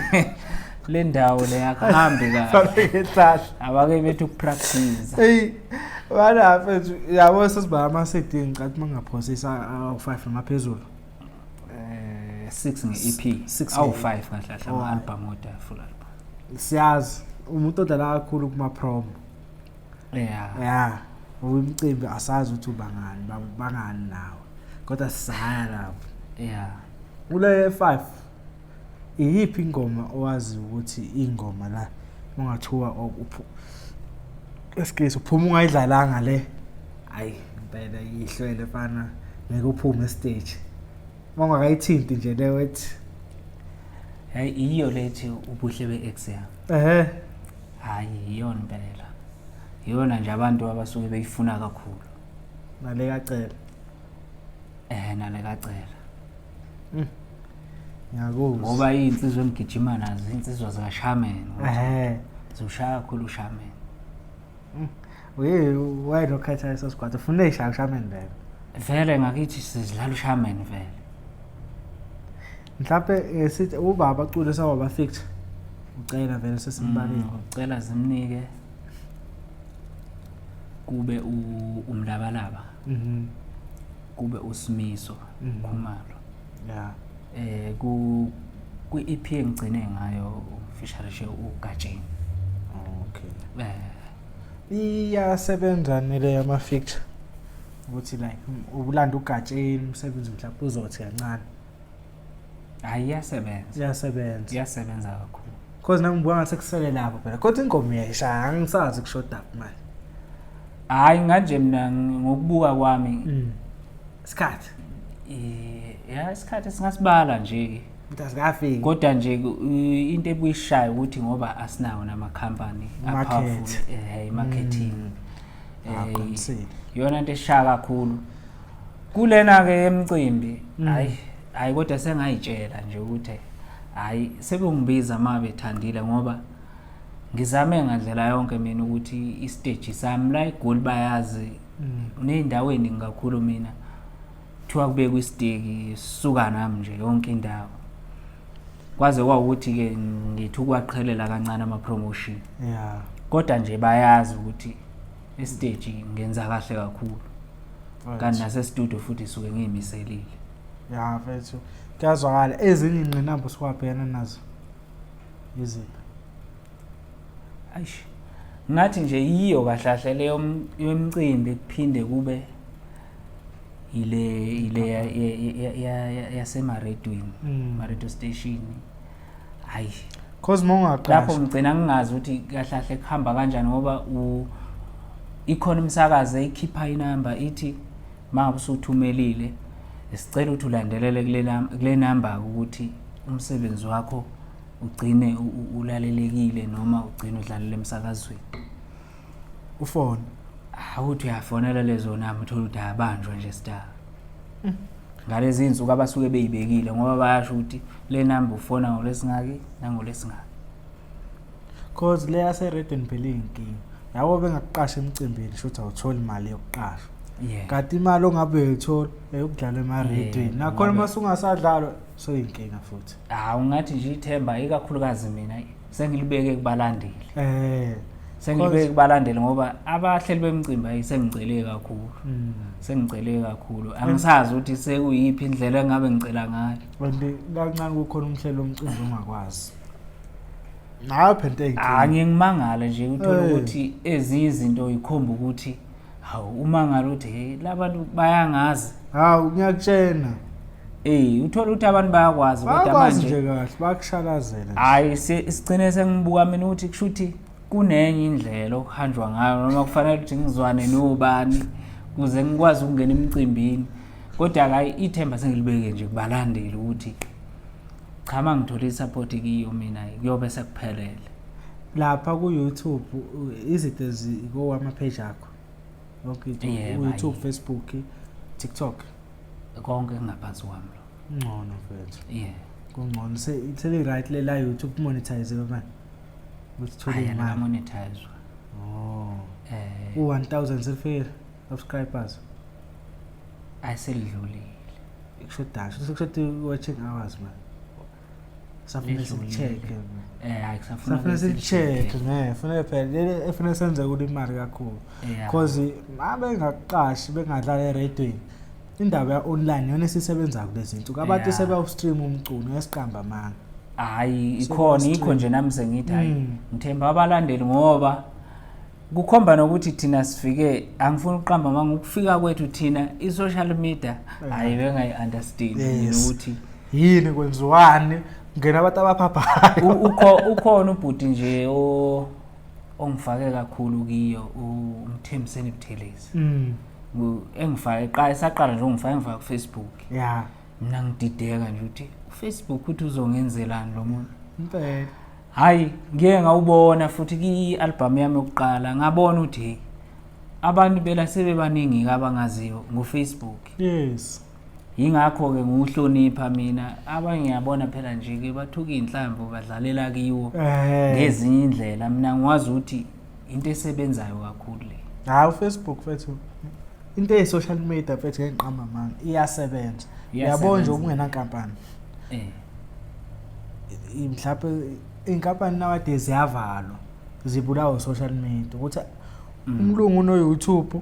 A: le ndawo le akuhambi kahle.
B: Fake.
A: Abake bethi ukupractice.
B: Eyi, bana mfethu, yabo sesibala ama-CD, ngicathi uma ngingaphosisa awu-5 noma phezulu.
A: 6 nge-EP.
B: Six.
A: Awu-5 kahle kahle,
B: Oh,
A: ama-album kodwa, full album.
B: Siyazi umuntu odlala kakhulu kuma-prom. Ya, umcimbi asazi ukuthi ubangani, bangani nawe, kodwa sisaya lapho. Kule 5, iyiphi ingoma owazi ukuthi ingoma la ungathiwa excuse, uphuma ungayidlalanga le, hayi impela ihlwele fana, ngeke uphume stage mawungakayithinti nje le wethi?
A: Hayi, iyo lethi ubuhle be-ex yami. Hayi, iyona impela, iyona nje abantu abasuke beyifuna kakhulu.
B: Nale kacela?
A: Nale kacela.
B: Ngiyakuzwa.
A: Ngoba iy'nsizwa engigijima nazo iy'nsizwa zikashameni. Ziwushaya kakhulu ushameni.
B: Uye wayenokhetha leso sigwada, ufuna eyishaya ushameni vele?
A: Vele ngakithi sizidlala ushameni vele.
B: Mhlawumbe sithi ubaba acule sawaba feature ucela vele sesimbalile.
A: Ucela zimnike, kube umlabalaba, kube usimiso Khumalo. Ku kwi-EP engigcine ngayo featurishe uGatsheni.
B: Iyasebenza nele yama-feature ukuthi like ubulanda uGatsheni, umsebenzi mhlawumbe uzothi kancane?
A: Hayi, iyasebenza.
B: Iyasebenza.
A: Iyasebenza kakhulu.
B: Cause nami ngibuka ngathi kusele lapho phela, kodwa ingoma uyayishaya, angisazi kushoda manje.
A: Hayi, nganje mina ngokubuka kwami,
B: Isikhathi.
A: Ya, isikhathi singasibala nje ke.
B: Ukuthi asikafiki.
A: Kodwa nje into ebuyishayo ukuthi ngoba asinawo namakhampani
B: Market.
A: a-powerful, i-marketing.
B: Aqinisile.
A: Iyona into eshaya kakhulu kulena ke emcimbi. Hayi hayi, kodwa sengayitshela nje ukuthi hayi, sebongibiza uma bethandile, ngoba ngizame ngandlela yonke mina ukuthi istage sami la eGoli bayazi, ney'ndawo ey'ningi kakhulu mina kuthiwa kubekwe isiteki, suka nami nje yonke indawo. Kwaze kwawukuthi-ke ngithi ukuwaqhelela kancane ama-promotion.
B: Yeah.
A: Kodwa nje bayazi ukuthi esiteji ngenza kahle kakhulu. Kanti nasestudio futhi suke ngiyimiselile.
B: Ya mfethu, kuyazwakala. Ezinye iy'ngqinamba osuwabhekana nazo yiziphi?
A: Eish. Ngathi nje yiyo kahle kahle leyo yomcimbi, kuphinde kube ile yasemaredweni, ma-radio station. Hayi.
B: Cause uma ungaqasha
A: lapho ngigcina ngingazi ukuthi kahle kahle kuhamba kanjani, ngoba ikhona umsakazo eyikhipha inamba ithi uma usuthumelile sicela ukuthi ulandelele kule namba ukuthi umsebenzi wakho ugcine ulalelekile noma ugcine udlalele emsakazweni.
B: Ufone.
A: Awuthi uyafonela lezo namba uthola ukuthi ayabanjwa nje star. Ngalezi insuku abasuke beyibekile, ngoba bayasho ukuthi le namba ufona ngolwesingaki nangolwesingaki.
B: Cause le yaseredweni phela iyinkinga. Yabo bengakuqasha emcimbini shuthi awutholi imali yokuqasha. Kanti imali ongabe uyayithola eyokudlala emaredweni. Nakhona uma usungasadlalwa soyinkinga futhi.
A: Hawu, ngathi nje ithemba ikakhulukazi mina sengilibeke kubalandeli. Sengilibeke kubalandeli ngoba abahleli bemicimbi ayi sengicele kakhulu. Sengicele kakhulu. Angisazi ukuthi sekuyiphi indlela engabe ngicela ngayo.
B: Kanti kancane kukhona umhlelo womcimbi ongakwazi. Nayo phela into eyinkinga.
A: Ah, ngiye ngimangale nje uthola ukuthi ezinye izinto ikhomba ukuthi hawu, umangala ukuthi hey labantu bayangazi.
B: Hawu, ngiyakutshena.
A: Uthola ukuthi abantu bayakwazi kodwa
B: Bayakwazi
A: manje
B: nje kahle, bayakushalazela nje.
A: Hayi, sigcine sengibuka mina ukuthi kusho ukuthi kunenye indlela okuhanjwa ngayo, noma kufanele ukuthi ngizwane nobani ukuze ngikwazi ukungena emcimbini. Kodwa hayi, ithemba sengilibeke nje kubalandeli ukuthi cha, uma ngithola i-support kiyo mina kuyobe sekuphelele.
B: Lapha ku-YouTube izinto zikowama-page akho yonke into,
A: Yebo,
B: u-YouTube,
A: ayi.
B: Facebook, TikTok,
A: konke kungaphansi kwami lo.
B: Ngcono mfethu. Kungcono seli-right le la YouTube monetize manje ukuthi uthole
A: Hayi,
B: imali.
A: alikamonetizwa.
B: Oh. U-1000 selifike subscribers.
A: Ayiselidlulile.
B: Kushoda, kushoda watching hours man. Safuna
A: Lidlulile.
B: sicheck.
A: Hayi, kusafuna
B: Safuna
A: ukuthi
B: sicheck
A: silicheck.
B: ne, funeka phela leli efuna senze kulo imali kakhulu. Because mabe ngaqashi bengadlala eradweni. Indaba ya online yona esisebenza kulezi zinsuku. Abantu sebewu stream umculo ngesiqamba amanga.
A: Hayi,
B: So,
A: ikhona,
B: stream.
A: ikho nje nami sengithi hayi, ngithemba abalandeli ngoba kukhomba nokuthi thina sifike, angifuni ukuqamba manga, ukufika kwethu thina i-social media hayi bengayi-understand ukuthi
B: Yini kwenziwani, ngena abantu abaphaphayo.
A: Ukhona ubhuti nje ongifake kakhulu kiyo, uMthembiseni Buthelezi. Engifake esaqala nje ungifake, ngifake ku-Facebook. Mina ngidideka nje ukuthi uFacebook uthi uzongenzelani lo muntu.
B: Impela.
A: Hayi, ngiye ngawubona futhi ki-album yami yokuqala, ngabona ukuthi hey, abantu bela sebebaningi abangaziyo ngo-Facebook. Yingakho-ke ngiwuhlonipha mina, abanye ngiyabona phela nje ke bathuka iy'nhlamvu badlalela kiwo ngezinye indlela. Mina ngiwazi ukuthi into esebenzayo kakhulu le.
B: Hayi, uFacebook mfethu, into eyi-social media mfethu, ngeke ngiqamba amanga, iyasebenza. Uyabona nje
A: Iyasebenza.
B: okungenankampani. Mhlawumbe iy'nkampani nowadays ziyavalwa, zibulawa social media ukuthi umlungu uno-YouTube,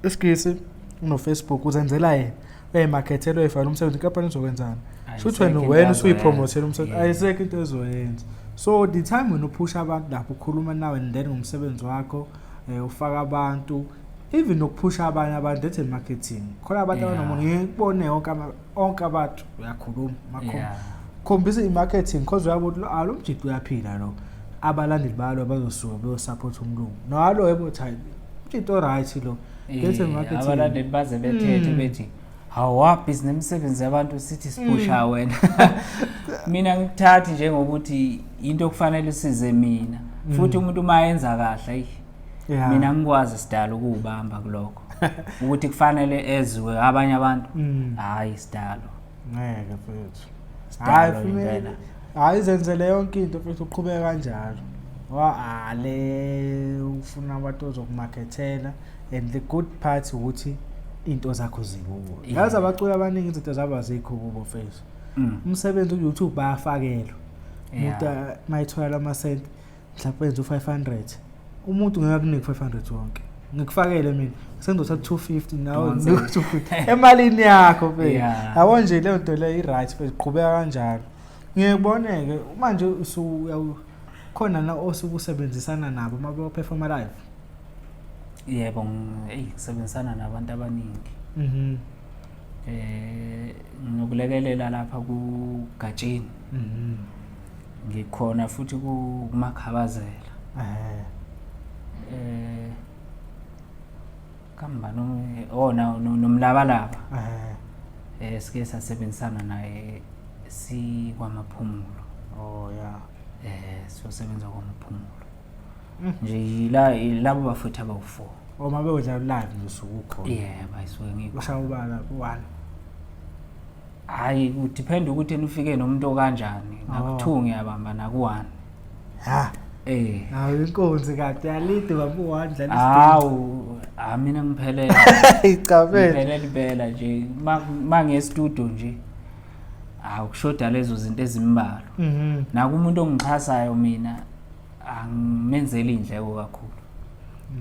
B: isigisi uno-Facebook, uzenzela yena, uyayimakhethela, uyayifakela umsebenzi, inkampani izokwenzani? Shuthi wena
A: Ayisekho into
B: wena
A: azoyenza.
B: usuyipromothela umsebenzi, ayisekho into ezoyenza. So the time wena uphusha abantu lapho, ukhuluma nawe and then ngomsebenzi wakho, ufaka abantu, even nokuphusha abanye abantu, that's marketing. Khona abantu abanoma ngikubone onke abantu uyakhuluma, khombisa i-marketing, because uyabona ukuthi lo mjidi uyaphila lo, abalandeli balo bazosuka beyosupport umlungu nalo, yebo, uthi hayi, umjidi o-right lo. That's marketing.
A: Abalandeli baze bethethe bethi hawu, busy nemisebenzi yabantu, sithi siphusha wena. Mina ngikuthathi njengokuthi into okufanele size mina, futhi umuntu uma yenza kahle, ayi, mina ngikwazi sidalo ukuwubamba kulokho ukuthi kufanele ezwe abanye abantu. Hayi, sidalo.
B: Ngeke mfethu.
A: Sidalo
B: Hayi,
A: impela.
B: Hayi, zenzele yonke into mfethu, uqhubeke kanjalo. Wa ale ufuna abantu ozokumakethela, and the good part ukuthi into zakho zikuwe. Yazi abaculi abaningi izinto zabo azikho kubo mfethu. Umsebenzi ku-YouTube bayafakelwa. Umuntu mayithola lamasenti mhlawumbe enze u-500. Umuntu ngeke akunike 500 wonke. Ngikufakele mina sengizothatha 250 nawe
A: Donse.
B: nginika 250 emalini yakho phela. Yabo nje leyo nto leyo i-right phela, qhubeka kanjalo. Ngiyekuboneke manje khona na osuke usebenzisana nabo uma beyoperforma live.
A: Yebo, eyi, ngisebenzisana nabantu abaningi. Nginokulekelela lapha kuGatsheni. Ngikhona futhi kuMakhabazela. Kamba no oh na noMlabalaba. Sike sasebenzisana naye sikwamaphumulo.
B: Oh yeah.
A: Siyosebenza kwamaphumulo. Nje ila labo bafethu abawu4.
B: Uma bewudlala live nje usuke ukhona.
A: Yebo, ayisuke ngikho.
B: Ushaya ubala 1.
A: Hayi, kudepend ukuthi ufike nomuntu okanjani. Naku2 ngiyabamba naku1.
B: Ha. Hawu, inkunzi kade yalide baba u1 dlala.
A: Hawu, mina ngiphelele.
B: Cha mfethu.
A: Ngiphelele impela nje. Ma ngiye studio nje. Hawu, kushoda lezo zinto ezimbalwa. Naku umuntu ongixhasayo mina angimenzeli indleko kakhulu.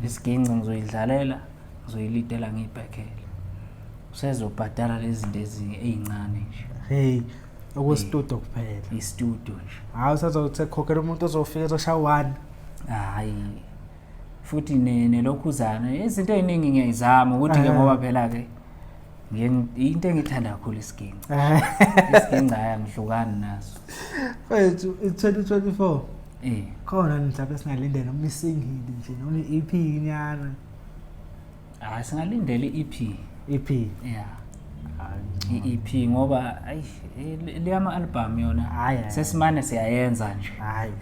A: Isiginci ngizoyidlalela, ngizoyilidela ngiyibhekhele. Usezobhadala lezi zinto ezincane nje.
B: Hey, okwestudio kuphela.
A: Istudio nje.
B: Hawu, sazothi khokhela umuntu ozofika ezoshaya 1.
A: Hayi. Futhi nelokhuzana izinto eziningi ngiyayizama ukuthi ke ngoba phela ke into engithanda kakhulu isiginci. Isiginci hayi angihlukani naso.
B: Mfethu, 2024. Khona mhlawumbe singalindela noma isingle nje noma i-EP nyana.
A: Hayi, singalindela i-EP.
B: EP.
A: Yeah. I-EP ngoba ayi leyama album yona sesimane siyayenza nje.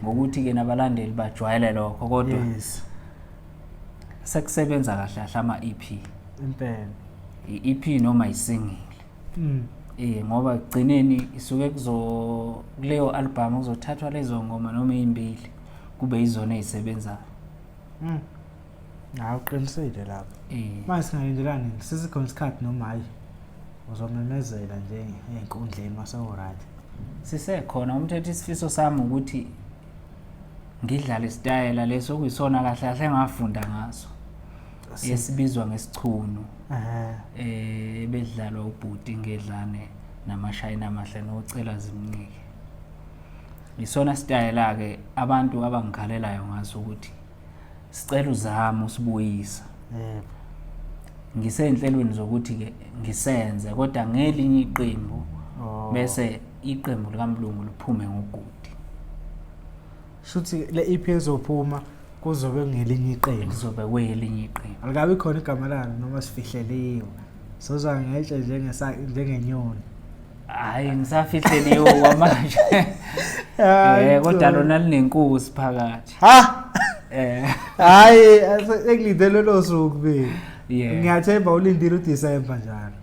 A: Ngokuthi ke nabalandeli bajwayele lokho, kodwa sekusebenza kahle kahle ama EP.
B: Impela.
A: I-EP noma isingle. Ngoba egcineni isuke kuleyo album kuzothathwa lezo ngoma noma ezimbili kube izona ezisebenzayo.
B: Hawu, uqinisile lapho. Manje singalindelani? Sesikhona isikhathi noma hayi? Uzomemezela nje ey'nkundleni mase u-right.
A: Sisekhona umthetho. Isifiso sami ukuthi ngidlale isitayela leso okuyisona kahle kahle engafunda ngaso. Esibizwa ngesichunu. Bedlalwa ubhuti ngedlane namashayina amahle nocela zimnike. Isona sitayela ke abantu abangikhalelayo ngaso ukuthi sicela uzame usibuyisa.
B: Yebo.
A: Ngiseyinhlelweni zokuthi ke ngisenze kodwa ngelinye iqembu bese iqembu likaMlungu liphume ngogudi.
B: Shuthi le EP ezophuma kuzobe ngelinye iqembu.
A: Kuzobe kwelinye iqembu.
B: Alikabi khona igama lalo noma sifihleliwe. Soza ngetshe njengenyoni.
A: Hayi, ngisafihleliwe kwamanje. Kodwa lona linenkosi phakathi.
B: Ha! Hayi, engilindele lo suku be.
A: Yeah.
B: Ngiyathemba ulindile uDecember njalo.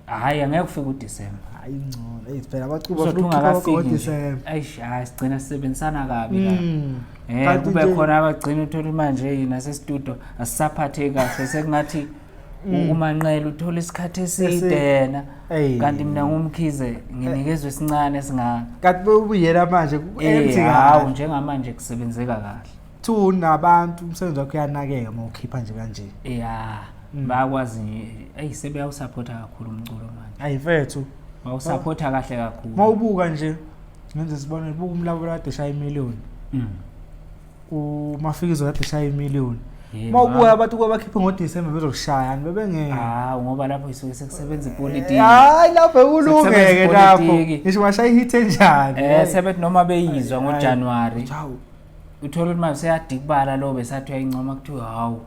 A: Hayi, angeke ufike uDecember.
B: Hayi, ngcono. Hey, phela abacuba
A: Uzothi
B: bafuna ukukhipha
A: ungakafiki
B: ngoDecember.
A: nje. Eish, hayi, sigcina sisebenzisana kabi la.
B: Kanti
A: Kube
B: nje
A: khona abagcina uthola manje nase studio asisaphatheki kahle, sekungathi uManqele uthola isikhathi eside yena.
B: Ey.
A: Kanti mina nguMkhize nginikezwe esincane esingaka.
B: Kanti bubuyela manje ku-empty
A: Hawu,
B: kahle.
A: njengamanje kusebenzeka kahle.
B: Two nabantu umsebenzi wakho uyanakeka uma ukhipha nje kanje.
A: Yeah, bayakwazi nje. Ey, sebeyawusupporta kakhulu umculo manje.
B: Ayi mfethu.
A: Bawusupporta kahle kakhulu.
B: Mawubuka nje ngenze sibone, buka umlabo kade shaya imillion. UMafikizo kade shaya imillion. Mawubuka abantu kwabakhipha ngoDecember bezokushaya bebengeke.
A: Hawu, ngoba lapho isuke sekusebenza ipolitiki.
B: Hayi, lapho kulungeke
A: Sekusebenza
B: lapho.
A: ipolitiki.
B: Ngisho bashaya ihit enjani.
A: Sebethi noma beyizwa ngoJanuary.
B: Hawu.
A: Uthola ukuthi manje seyadikibala lo besathi uyayincoma, kuthiwa hawu,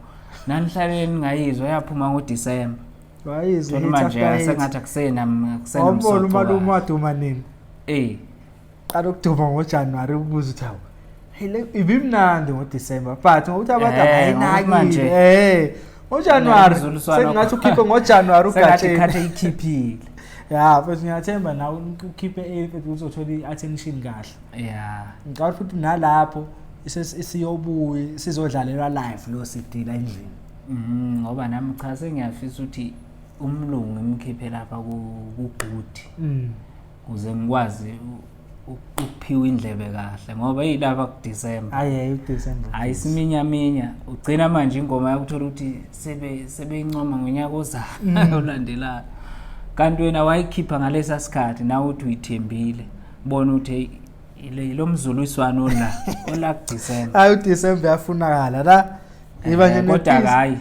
A: nanihlale ningayizwa, yaphuma ngoDecember.
B: Wayizwa
A: Uthola
B: hit
A: manje
B: after hit.
A: sengathi akusena akusena
B: Wambona
A: msoco
B: umalume
A: kahle.
B: waduma nini? Qala ukuduma ngoJanuary, ubuza ukuthi hawu. Hey, le ibimnandi ngoDecember, but ngokuthi abantu
A: Ngokuthi manje
B: abayinakile. NgoJanuary
A: Umzuliswano
B: sengathi ukhiphe ngoJanuary
A: sengathi
B: ugatsheni.
A: khathi ikhiphile.
B: Ya, futhi ngiyathemba nawe ukhiphe futhi uzothola i-attention kahle.
A: Yeah.
B: Ngicabanga futhi nalapho isiyobuya sizodlalelwa live lo CD la endlini.
A: Ngoba nami cha sengiyafisa ukuthi umlungu ngimkhiphe lapha ku good. Ukuze ngikwazi ukuphiwa indlebe kahle ngoba yilapha kuDecember.
B: Hayi, uDecember.
A: Hayi, isiminyaminya ugcina manje ingoma yakuthola ukuthi sebeyincoma ngonyaka ozayo olandelayo, kanti wena wayikhipha ngalesa sikhathi nawe uthi uyithembile, bona ukuthi hey, lo mzuliswano ola kuDecember.
B: Hayi, uDecember uyafunakala la, iba nje
A: Kodwa
B: ne-peace.
A: Hayi,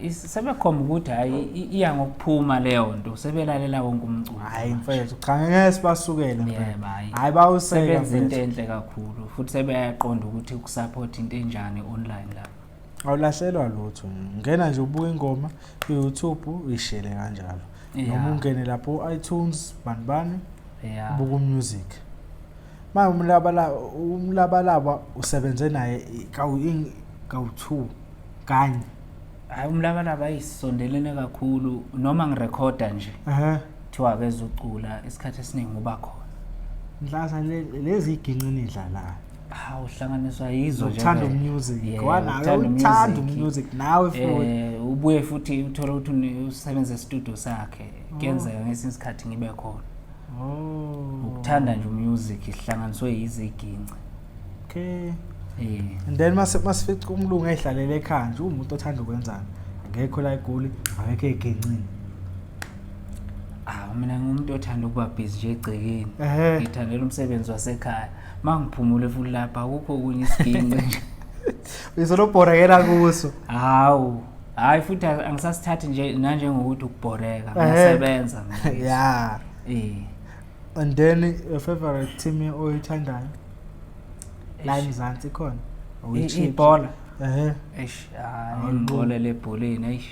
A: sebekhomba ukuthi hayi, iya ngokuphuma leyo nto, sebelalela wonke umculo.
B: Hayi mfethu, cha, ngeke sibasukele mfethu.
A: Yebo, hayi.
B: Hayi, bawuseka
A: Sebenza into
B: mfethu.
A: enhle kakhulu futhi sebeyaqonda ukuthi ukusupport into enjani online lapha.
B: Awulahlelwa lutho, ngena nje ubuka ingoma ku-YouTube, uyishele kanjalo, noma ungene lapho iTunes bani bani, ubuka umusic. Manje umlabalaba usebenze naye kawu-two kanye?
A: Hayi, umlabalaba ayisondelene kakhulu, noma ngirekhoda nje kuthiwa akezucula, isikhathi esiningi uba khona.
B: Nhlasa lezi iginci nidlalayo.
A: Hawu, uhlanganiswa yizo nje
B: Uthanda
A: vele.
B: umusic.
A: Yeah,
B: Wanawe
A: uthanda
B: uthanda
A: umusic.
B: umusic nawe futhi.
A: Ubuye futhi uthole ukuthi usebenza estudio sakhe, kuyenzeka ngesinye isikhathi ngibe khona. Ukuthanda nje umusic, ihlanganiswe yiziginci.
B: And then masifica umlungu ehlalele ekhaya nje, umuntu othanda ukwenzani, akekho la eGoli, akekho egincini?
A: Ah, mina ngumuntu othanda ukuba busy nje egcekeni. Ngithandela umsebenzi wasekhaya. Mangiphumule futhi lapha akukho okunye, isiginci nje.
B: Uyizolobhorekela kuso.
A: Hawu, hayi, futhi angisasithathi nje nanjengokuthi ukubhoreka, ngiyasebenza mina.
B: And then your favorite team oyithandayo la eMzansi khona?
A: Ibhola?
B: Ehe.
A: Eish, hayi, ngixolele ebholeni, eish.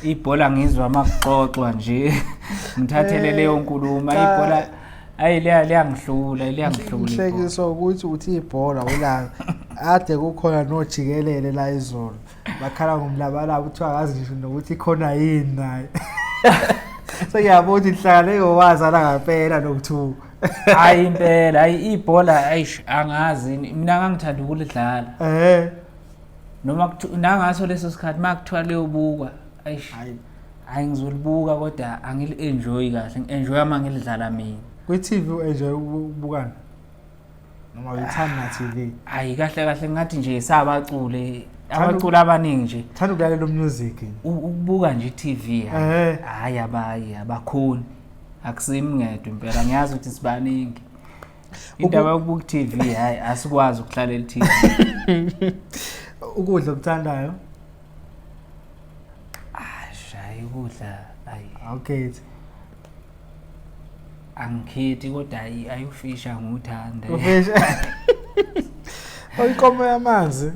A: Ibhola ngizwa makuxoxwa nje. Ngithathele leyo nkulumo,
B: Cha.
A: ibhola ayi liya liyangihlula, liyangihlula ibhola.
B: Ngihlekiswa ukuthi uthi ibhola ulazi, ade kukhona nojikelele la izolo bakhala ngomlabalaba, kuthiwa akazi ngisho nokuthi ikhona yini naye. Sengiyabona ukuthi nihlangane ngowazana ngampela nokuthuka.
A: Hayi impela, hayi ibhola, eish, angazi, mina ngangithanda ukulidlala. Noma nangaso leso sikhathi makuthiwa liyobukwa, eish.
B: Hayi.
A: Hayi, ngizolibuka kodwa angili-enjoy kahle, ngi-enjoy uma ngilidlala mina.
B: Kwi-TV u-enjoy ukubukana noma uyithanda na-TV?
A: Hayi, kahle kahle ngathi nje sabaculi, abaculi abaningi nje.
B: Thanda ukulalela umusic.
A: Ukubuka nje i-TV, hayi, hayi, abayi abakhoni, akusimi ngedwa impela, ngiyazi ukuthi sibaningi. Indaba yokubuka i-TV, hayi, asikwazi ukuhlalela i-TV.
B: Ukudla okuthandayo?
A: Hayi, ukudla, hayi.
B: Awukhethi?
A: Angikhethi, kodwa ayi, ayufisha ngiwuthanda.
B: Ufisha, inkomo yamanzi?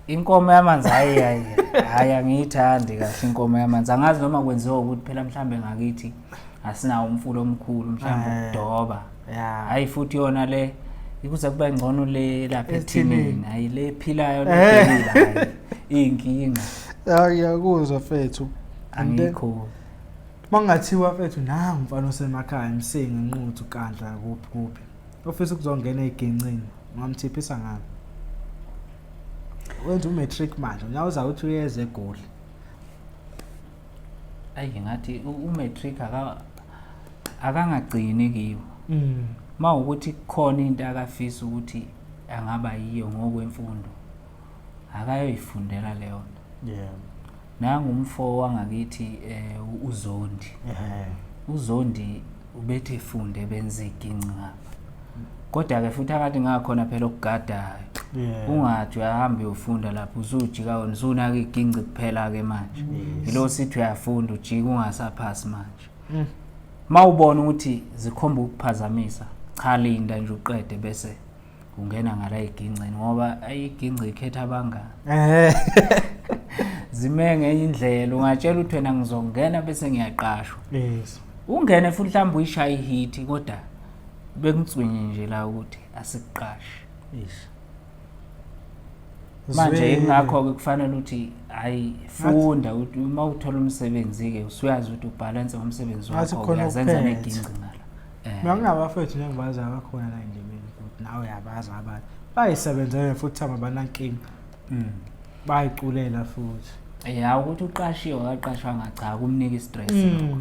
A: Inkomo yamanzi, hayi, hayi, hayi, angiyithandi kahle inkomo yamanzi. Angazi noma kwenziwa ukuthi phela mhlambe ngakithi asinawo umfula omkhulu, mhlambe ukudoba. Hayi, futhi yona le ikuze kube ngcono le lapha
B: Ethinini.
A: ethinini, hayi, le ephilayo lebhekile, hayi, iyinkinga.
B: Ya, ngiyakuzwa fethu. And then
A: Angikho.
B: Mangathiwa mfethu nangu umfana osemakhaya, eMsinga, eNquthu, Kandla, kuphi kuphi, ofisa ukuzongena egincini, ungamthiphisa ngani? Wenza umatric manje, unyawuza ukuthi uyeza eGoli.
A: Ayi, ngathi umatric akangagcini kiwo. Mawukuthi kukhona into akafisa ukuthi angaba yiyo ngokwemfundo, akayoyifundela leyo nto. Nangu umfo wangakithi, uZondi. UZondi ubethe efunde benza iginci ngapha, kodwa-ke futhi akathi ngakhona phela okugadayo. Ungathi uyahamba uyofunda lapho, usujika wena usunaka iginci kuphela-ke manje. Yilo sithi uyafunda, ujika ungasaphasi manje. Ma ubona ukuthi zikhomba ukuphazamisa, cha, linda nje uqede bese ungena ngala egincini, ngoba ayi, iginci ikhetha abangani. Zime ngenye indlela, ungatshela ukuthi wena ngizongena bese ngiyaqashwa. Ungene futhi mhlawumbe uyishaye ihit, kodwa bekunswinye nje la ukuthi asikuqashi.
B: Ish.
A: Manje
B: Zwele.
A: ingakho-ke kufanele ukuthi hayi, funda, ukuthi uma uthola umsebenzi-ke usuyazi ukuthi ubhalanse ngomsebenzi
B: Ngathi
A: wakho,
B: khona
A: uyazenza
B: ukuphethe.
A: neginci ngala.
B: Mina kunabafethu nje engibazi abakhona la endimeni, futhi nawe uyabazi abantu. Bayisebenzele futhi thama banankinga. Bayiculela futhi.
A: Ya, ukuthi uqashiwe akaqashwanga, cha, kumnika i-stress lokho.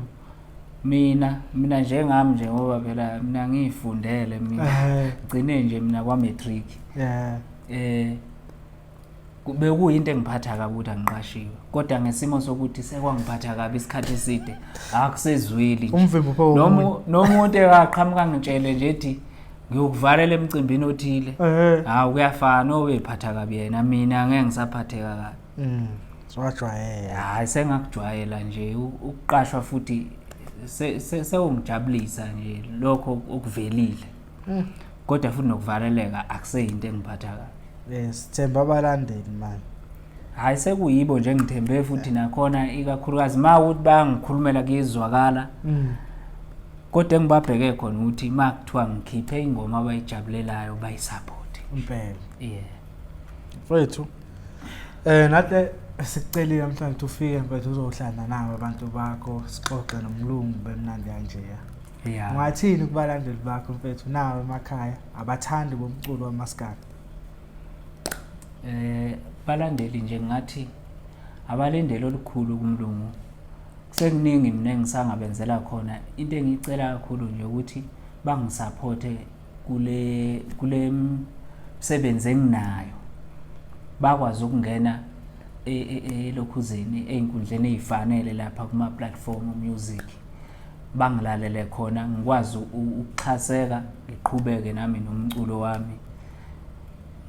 A: Mina njengami nje, ngoba phela mina ngiyifundele mina, gcine nje mina kwa-matric. Bekuyinto engiphatha kabi ukuthi angiqashiwe, kodwa ngesimo sokuthi sekwangiphatha kabi isikhathi eside, akusezweli nje.
B: Umvimbo pho.
A: Noma umuntu ekaqhamuka ngitshele nje ethi ngiyokuvalela emcimbini othile, hawu, kuyafana, obephatha kabi yena, mina ngeke ngisaphatheka kabi.
B: Siwajwayela.
A: Hayi, sengakujwayela nje ukuqashwa, futhi sewungijabulisa nje lokho okuvelile, kodwa futhi nokuvaleleka akuseyinto engiphatha kabi.
B: Yes, themba abalandeli manje.
A: Hayi, sekuyibo nje ngithembe, futhi nakhona ikakhulukazi ma ukuthi bayangikhulumela kuyezwakala, kodwa engibabheke khona ukuthi ma kuthiwa ngikhiphe ingoma abayijabulelayo, bayisupport.
B: Impela.
A: Yeah.
B: Mfethu, nathi sikucelile namhlanje ufike mfethu, uzohlala nabo abantu bakho, sixoxe nomlungu bemnandi kanjeya. Ungathini kubalandeli bakho mfethu, nawe emakhaya, abathandi bomculo wamaskandi?
A: Balandeli nje, ngathi abalindele olukhulu kumlungu. Kusekuningi mina engisangabenzela khona. Into engiyicela kakhulu nje ukuthi bangisupporte kule msebenzi enginayo, bakwazi ukungena elokhuzeni, ey'nkundleni ey'fanele lapha kuma-platform music, bangilalele khona, ngikwazi ukuxhaseka, ngiqhubeke nami nomculo wami.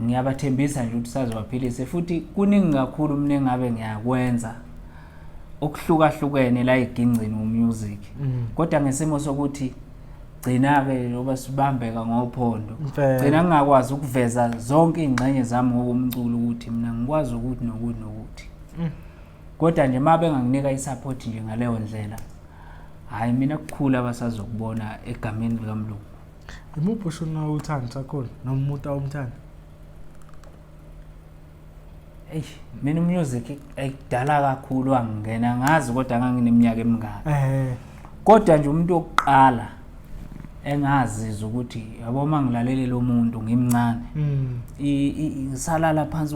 A: Ngiyabathembisa nje ukuthi sazobaphilise, futhi kuningi kakhulu mina engabe ngiyakwenza okuhlukahlukene la egingcini umusic, kodwa ngesimo sokuthi gcina-ke loba sibambeka ngophondo,
B: Impela.
A: gcina ngingakwazi ukuveza zonke iy'ngxenye zami ngokomculo, ukuthi mina ngikwazi ukuthi nokuthi nokuthi. Kodwa nje uma benganginika i-support nje ngaleyo ndlela, hhayi, mina kukhulu abasazokubona egameni likamlungu.
B: Imuphi ushuni awuthanda sakhona noma umuntu awumthanda?
A: Eyi, mina umusic ayikudala kakhulu wangingena, ngazi kodwa ngangineminyaka emingaki, kodwa nje umuntu wokuqala engazizwa ukuthi, yabo, uma ngilalele lo muntu ngimncane, ngisalala phansi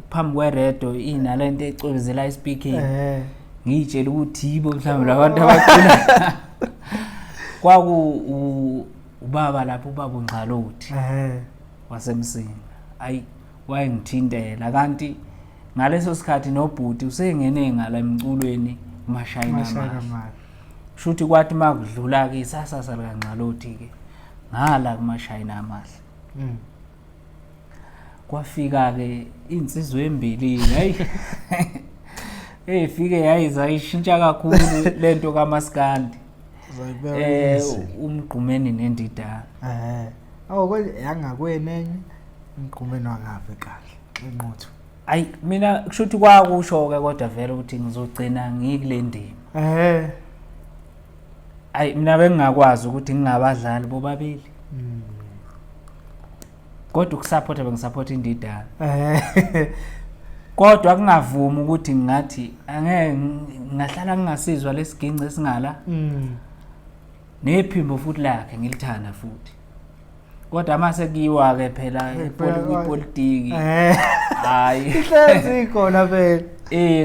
A: phambi kweredo inalento ecwebezela ispeaking, ngiyitshela ukuthi yibo mhlawumbe labantu abacula, kwaku ubaba lapho, ubaba uNgxalothi waseMsinga. Ayi, wayengithintela, kanti ngaleso sikhathi nobhuti usengene ngala emculweni, mashayina.
B: Mashayina.
A: Amahle.
B: Mali.
A: Shuthi kwathi makudlula ke isasasa likaNgxalothi ke ngala kumashayina amahle, kwafika ke insizwa embili, hayi, efike yayizayishintsha kakhulu lento kaMaskandi.
B: Uzayibeka
A: Umgqumeni nendidane.
B: Awu, konje yangakwena enye umgqumeni wangapha eKandla enquthu.
A: Ayi, mina kushuthi kwakusho ke kodwa vele ukuthi ngizogcina ngikule ndima. Ayi, mina bengingakwazi ukuthi ngingabadlali bobabili, kodwa ukusupporta bengisupporta indidane, kodwa kungavumi ukuthi ngingathi angeke ngingahlala ngingasizwa lesiginci esingala, nephimbo futhi lakhe ngilithanda futhi, kodwa mase kuyiwa ke phela kwipolitiki, hayi.
B: Ihlezi ikhona phela.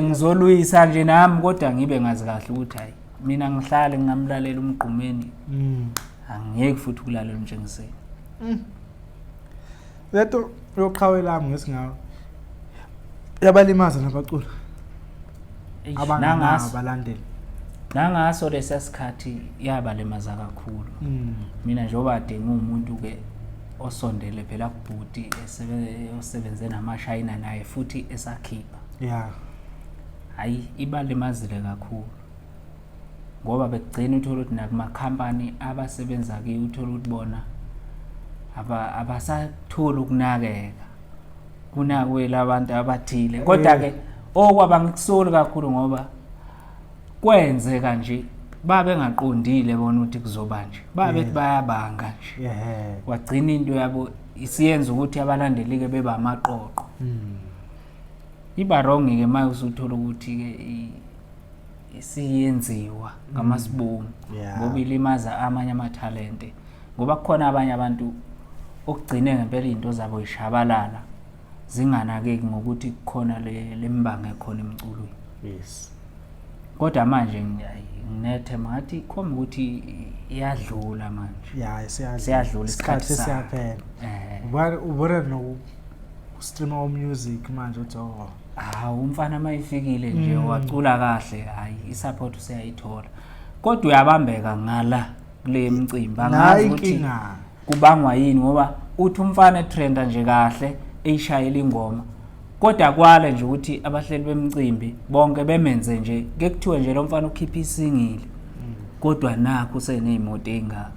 A: Ngizolwisa nje nami, kodwa ngibe ngazi kahle ukuthi hayi, mina ngihlale ngingamlalela umgqumeni, angiyeki futhi ukulalela umtshengiseni.
B: Leto yoqhawe lami ngesingawo yabalimaza nabaculi
A: Eish,
B: abangenawo
A: nangaso
B: abalandeli.
A: Nangaso lesiya sikhathi yabalimaza kakhulu. Mina njengoba kade ngiwumuntu ke osondele phela kubhuti, osebenze namashayina naye futhi esakhipha, hayi, ibalimazile kakhulu, ngoba bekugcina uthola ukuthi nakumakhampani abasebenza kiyo, uthola ukuthi bona abasatholi ukunakeka kunakwe labantu abathile. Kodwa-ke okwaba ngikusoli kakhulu, ngoba kwenzeka nje babengaqondile bona ukuthi kuzoba nje, babethi bayabanga nje, kwagcina into yabo isiyenza ukuthi abalandeli-ke beba amaqoqo. Iba wrong-ke uma usuthola ukuthi-ke isiyenziwa ngamasibomu, ngoba ilimaza amanye amathalente, ngoba kukhona abanye abantu okugcine ngempela iy'nto zabo yishabalala zinganakeki ngokuthi kukhona le mbango ekhona emculweni. Kodwa manje ayi, Nginethemba ngathi ikhomba ukuthi iyadlula manje.
B: Ya, siyadlula.
A: Siyadlula
B: isikhathi,
A: isikhathi sayo.
B: Siyaphela. Ubona no streamer music manje uthi oh.
A: Hawu, umfana mayifikile nje wacula kahle, hayi, isupport useyayithola. Kodwa uyabambeka ngala kule mcimbi. Angazi
B: Nayi
A: ukuthi
B: inkinga.
A: kubangwa yini, ngoba uthi umfana etrenda nje kahle eyishayela ingoma, kodwa kwale nje ukuthi abahleli bemcimbi bonke bemenze nje ke kuthiwe nje lo mfana ukhipha isingile, kodwa nakho useneyimoto ey'ngaka.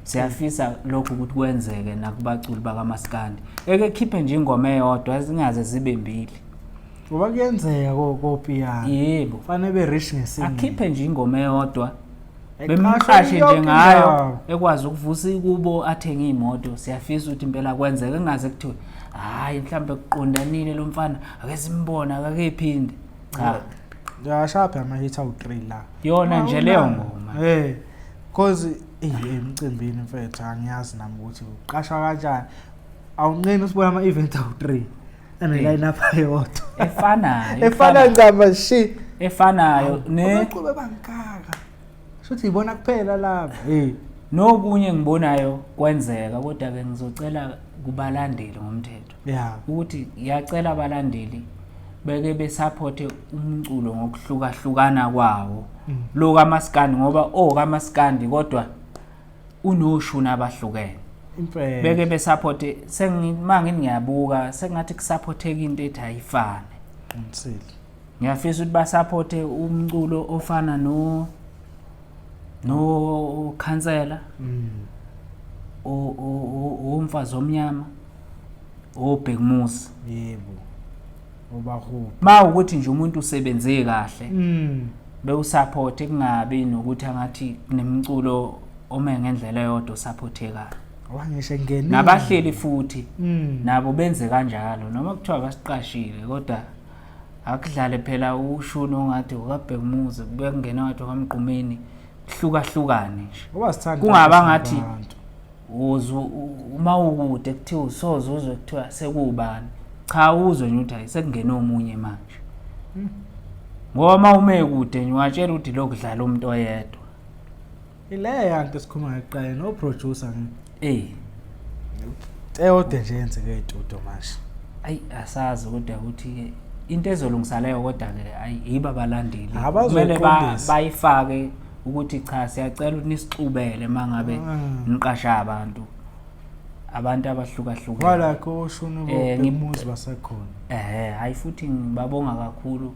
A: Siyafisa lokhu ukuthi kwenzeke nakubaculi bakamaskandi, eke khiphe nje ingoma eyodwa, zingaze zibe mbili.
B: Ngoba kuyenzeka kopiyano.
A: Yebo.
B: Fanele be rich ngesingle.
A: Akhiphe nje ingoma eyodwa,
B: Eqashwe
A: bemqashe nje
B: yonke
A: ngayo,
B: indawo.
A: ekwazi ukuvusa ikubo, athenge iy'moto. Siyafisa ukuthi impela kwenzeke, kungaze kuthiwe hhayi, mhlawumbe kuqondanile lo mfana, ake simbone, akakephinde, cha.
B: Uyashapha ama-hit awu-3 la.
A: Yona nje leyo ngoma.
B: Cause emcimbini mfethu angiyazi nami ukuthi uqashwa kanjani. Awunqeni usibona ama-event awu-3 ane line up eyodwa.
A: Efanayo.
B: Efana ncamashi.
A: Efanayo ne
B: Abaculi bangaka. Shuthi ibona kuphela laba. Hey.
A: Nokunye ngibonayo kwenzeka, kodwa ke ngizocela kubalandeli ngomthetho ukuthi ngiyacela abalandeli beke besupporte umculo ngokuhlukahlukana kwawo lo kamaskandi, ngoba okamaskandi kodwa unoshuni abahlukene.
B: Impela.
A: Beke besupporte, sengima ngiyabuka sengathi kusupporteka into ethi ayifane.
B: Qinisile.
A: Ngiyafisa ukuthi basupporte umculo ofana no khansela, umfazi omnyama, obhekumuzi.
B: Yebo. Obahubi.
A: Ma ukuthi nje umuntu usebenze kahle, bewusupport, kungabi nokuthi angathi kunemculo ome ngendlela eyodwa osupportekayo.
B: Wangisho ngenini.
A: Nabahleli futhi nabo benze kanjalo, noma kuthiwa basiqashile, kodwa akudlale phela ushuni ongathi ukabhekumuzi, kube kungena ngathi okamgqumeni, hlukahlukane nje.
B: Ngoba sithanda
A: Kungaba ngathi
B: abantu.
A: Uzu uma ukude kuthiwa usoze uzwe kuthiwa sekubani, cha, uzwe nje ukuthi hayi, sekungena omunye manje, ngoba uma ume kude nje ungatshela ukuthi lokudlala umuntu oyedwa.
B: Ileya nto esikhuluma ngekuqala no producer nge. Eyodwa nje yenzeke estudio manje.
A: Ayi, asazi kodwa ukuthi into ezolungisa leyo, kodwa ke ayi, yiba abalandeli
B: Abazoyiqondisa.
A: kumele bayifake ukuthi cha, siyacela ukuthi nisixubele mangabe niqasha abantu abahlukahlukene.
B: Wala koshuni bobhekumuzi basekhona.
A: Hayi, futhi ngibabonga kakhulu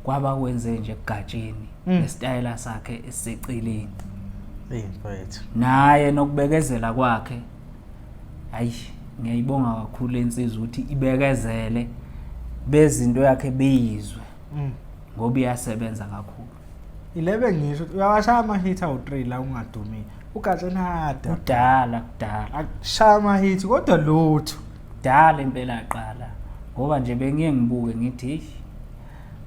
A: kwabakwenze nje egatsheni nesitayela sakhe esiseceleni.
B: Hey mfethu.
A: Naye nokubekezela kwakhe, hayi, ngiyayibonga kakhulu lensizwa ukuthi ibekezele bezinto yakhe beyizwe, ngoba iyasebenza kakhulu.
B: Ilebe ngisho ukuthi uyawashaya ama-hit awu-3 la ungadumile. Ugatsheni hada.
A: Kudala, kudala.
B: Akushaya ama-hit kodwa lutho.
A: Kudala impela aqala, ngoba nje bengiye ngibuke ngithi hey,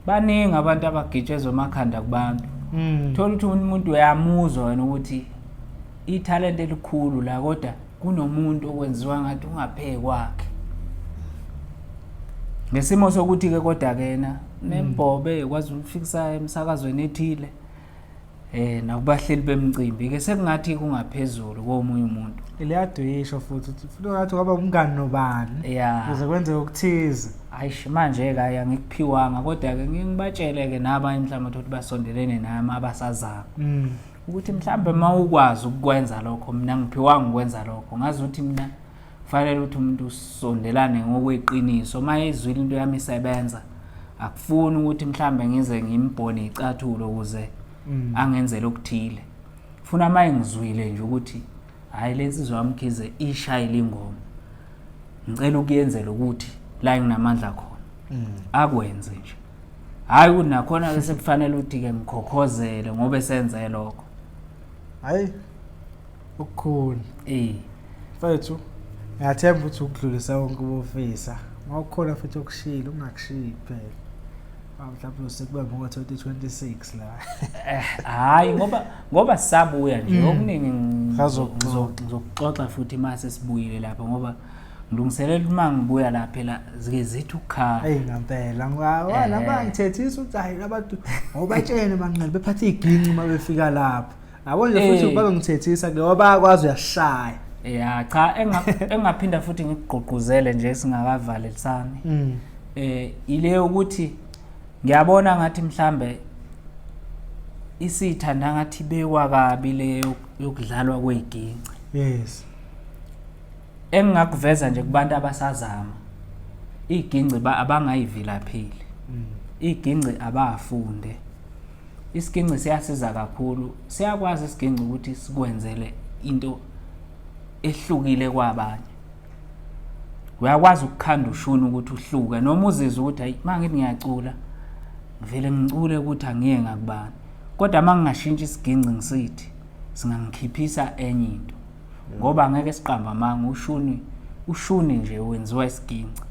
A: baningi abantu abagitshezwa emakhanda kubantu. Thola ukuthi umuntu uyamuzwa wena ukuthi ithalente elikhulu la, kodwa kunomuntu okwenziwa ngathi ungapheki kwakhe, ngesimo sokuthi ke kodwa kena nembhobe kwazi ukufikisa emsakazweni ethile, nakubahleli bemcimbi ke sekungathi kungaphezulu komunye umuntu.
B: Ileyaduyisho futhi ukuthi futhi ngathi kwaba umngani nobani. Kuze kwenzeke okuthize.
A: Ayish, manje ke angikuphiwanga, kodwa ke ngike ngibatshele ke nabanye mhlawumbe ukuthi basondelene nami abasazama ukuthi mhlawumbe uma ukwazi ukukwenza lokho, mina ngiphiwanga ukwenza lokho, ngazi ukuthi mina kufanele ukuthi umuntu usondelane ngokweqiniso. Uma ezwile into yami isebenza, akufuni ukuthi mhlawumbe ngize ngimbhone icathulo ukuze angenzele okuthile. Funa uma engizwile nje ukuthi hhayi, le nsizwa kaMkhize ishayile ingoma, ngicela ukuyenzela ukuthi la enginamandla khona, akwenze nje. Hhayi ukuthi nakhona-ke sekufanele ukuthi-ke ngikhokhozele ngoba esenze lokho.
B: Hayi, ukukhulu. Mfethu, ngiyathemba ukuthi ukudlulisa konke ubufisa. Uma kukhona futhi okushilo, ungakushiyi kuphela. Mhlawumbe usekubambe ngo-2026 la.
A: Hhayi, ngoba sisabuya nje, okuningi
B: Sazokuxoxa.
A: ngizokuxoxa futhi uma sesibuyile lapha, ngoba Ngilungiselela uma ngibuya la phela zike zithi ukukhala.
B: Eyi ngampela ngwa bangithethisa ukuthi hayi labantu awubatshene manqele bephatha iginci uma befika lapho. Yabo nje futhi babengithethisa ke ngoba bayakwazi uyashaya.
A: Ya cha, engaphinda futhi ngikugqugquzele nje singakavalelisani. Ile ukuthi ngiyabona ngathi mhlambe isitha ngathi bekwa kabi le yokudlalwa kweginci.
B: Yes.
A: Engingakuveza nje kubantu abasazama iginci abangayivilaphile. Iginci abafunde. Isiginci siyasiza kakhulu. Siyakwazi isiginci ukuthi sikwenzele into ehlukile kwabanye. Uyakwazi ukukhanda ushuni ukuthi uhluke noma uzizwe ukuthi hayi mangithi ngiyacula ngivele ngicule ukuthi angiye ngakubani. Kodwa mangingashintsha isiginci ngisithi singangikhiphisa enye into. Ngoba ngeke siqamba amanga, ushuni nje wenziwa isiginci.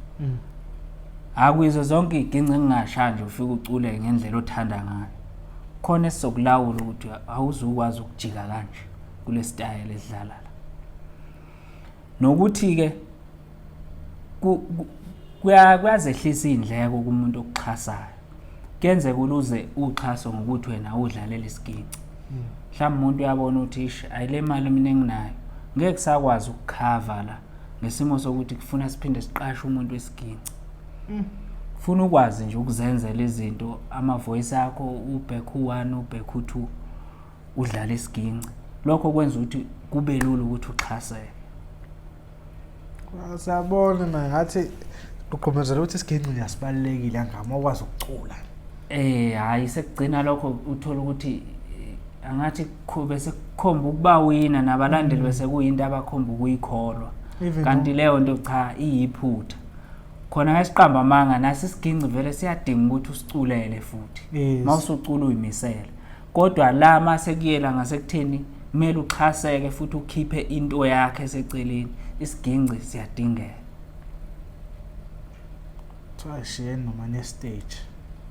A: Akuyizo zonke iginci engingasha nje ufike ucule ngendlela othanda ngayo. Khona esizokulawula ukuthi awuzukwazi ukujika kanje kule style esidlala la. Nokuthi ke kuyazehlisa indleko kumuntu okuxhasayo. Kuyenzeka uluze uxhaso ngokuthi wena udlalela isiginci. Mhlawumbe umuntu uyabona ukuthi ish ayile mali mina enginayo ngeke kusakwazi ukukhava la ngesimo sokuthi kufuna siphinde siqashe umuntu wesiginci. Funa ukwazi nje ukuzenzela izinto, ama voice akho ubhek u1 ubhek u2 udlala isiginci. Lokho kwenza ukuthi kube lula ukuthi uxhaseke.
B: Siyabona na ngathi ugqugquzela ukuthi isiginci nje asibalulekile angama ukwazi ukucula.
A: Hayi sekugcina lokho uthola ukuthi angathi bese kukhomba ukuba wina nabalandeli bese kuyinto abakhomba ukuyikholwa. Kanti leyo nto cha iyiphutha. Khona ngesiqamba amanga nasi isiginci vele siyadinga ukuthi usiculele futhi. Mawusucula uyimisele. Kodwa la mase kuyela ngasekutheni kumele uxhaseke futhi ukhiphe into yakhe eseceleni, isiginci siyadingeka.
B: Kuthiwa shiyeni noma ne stage.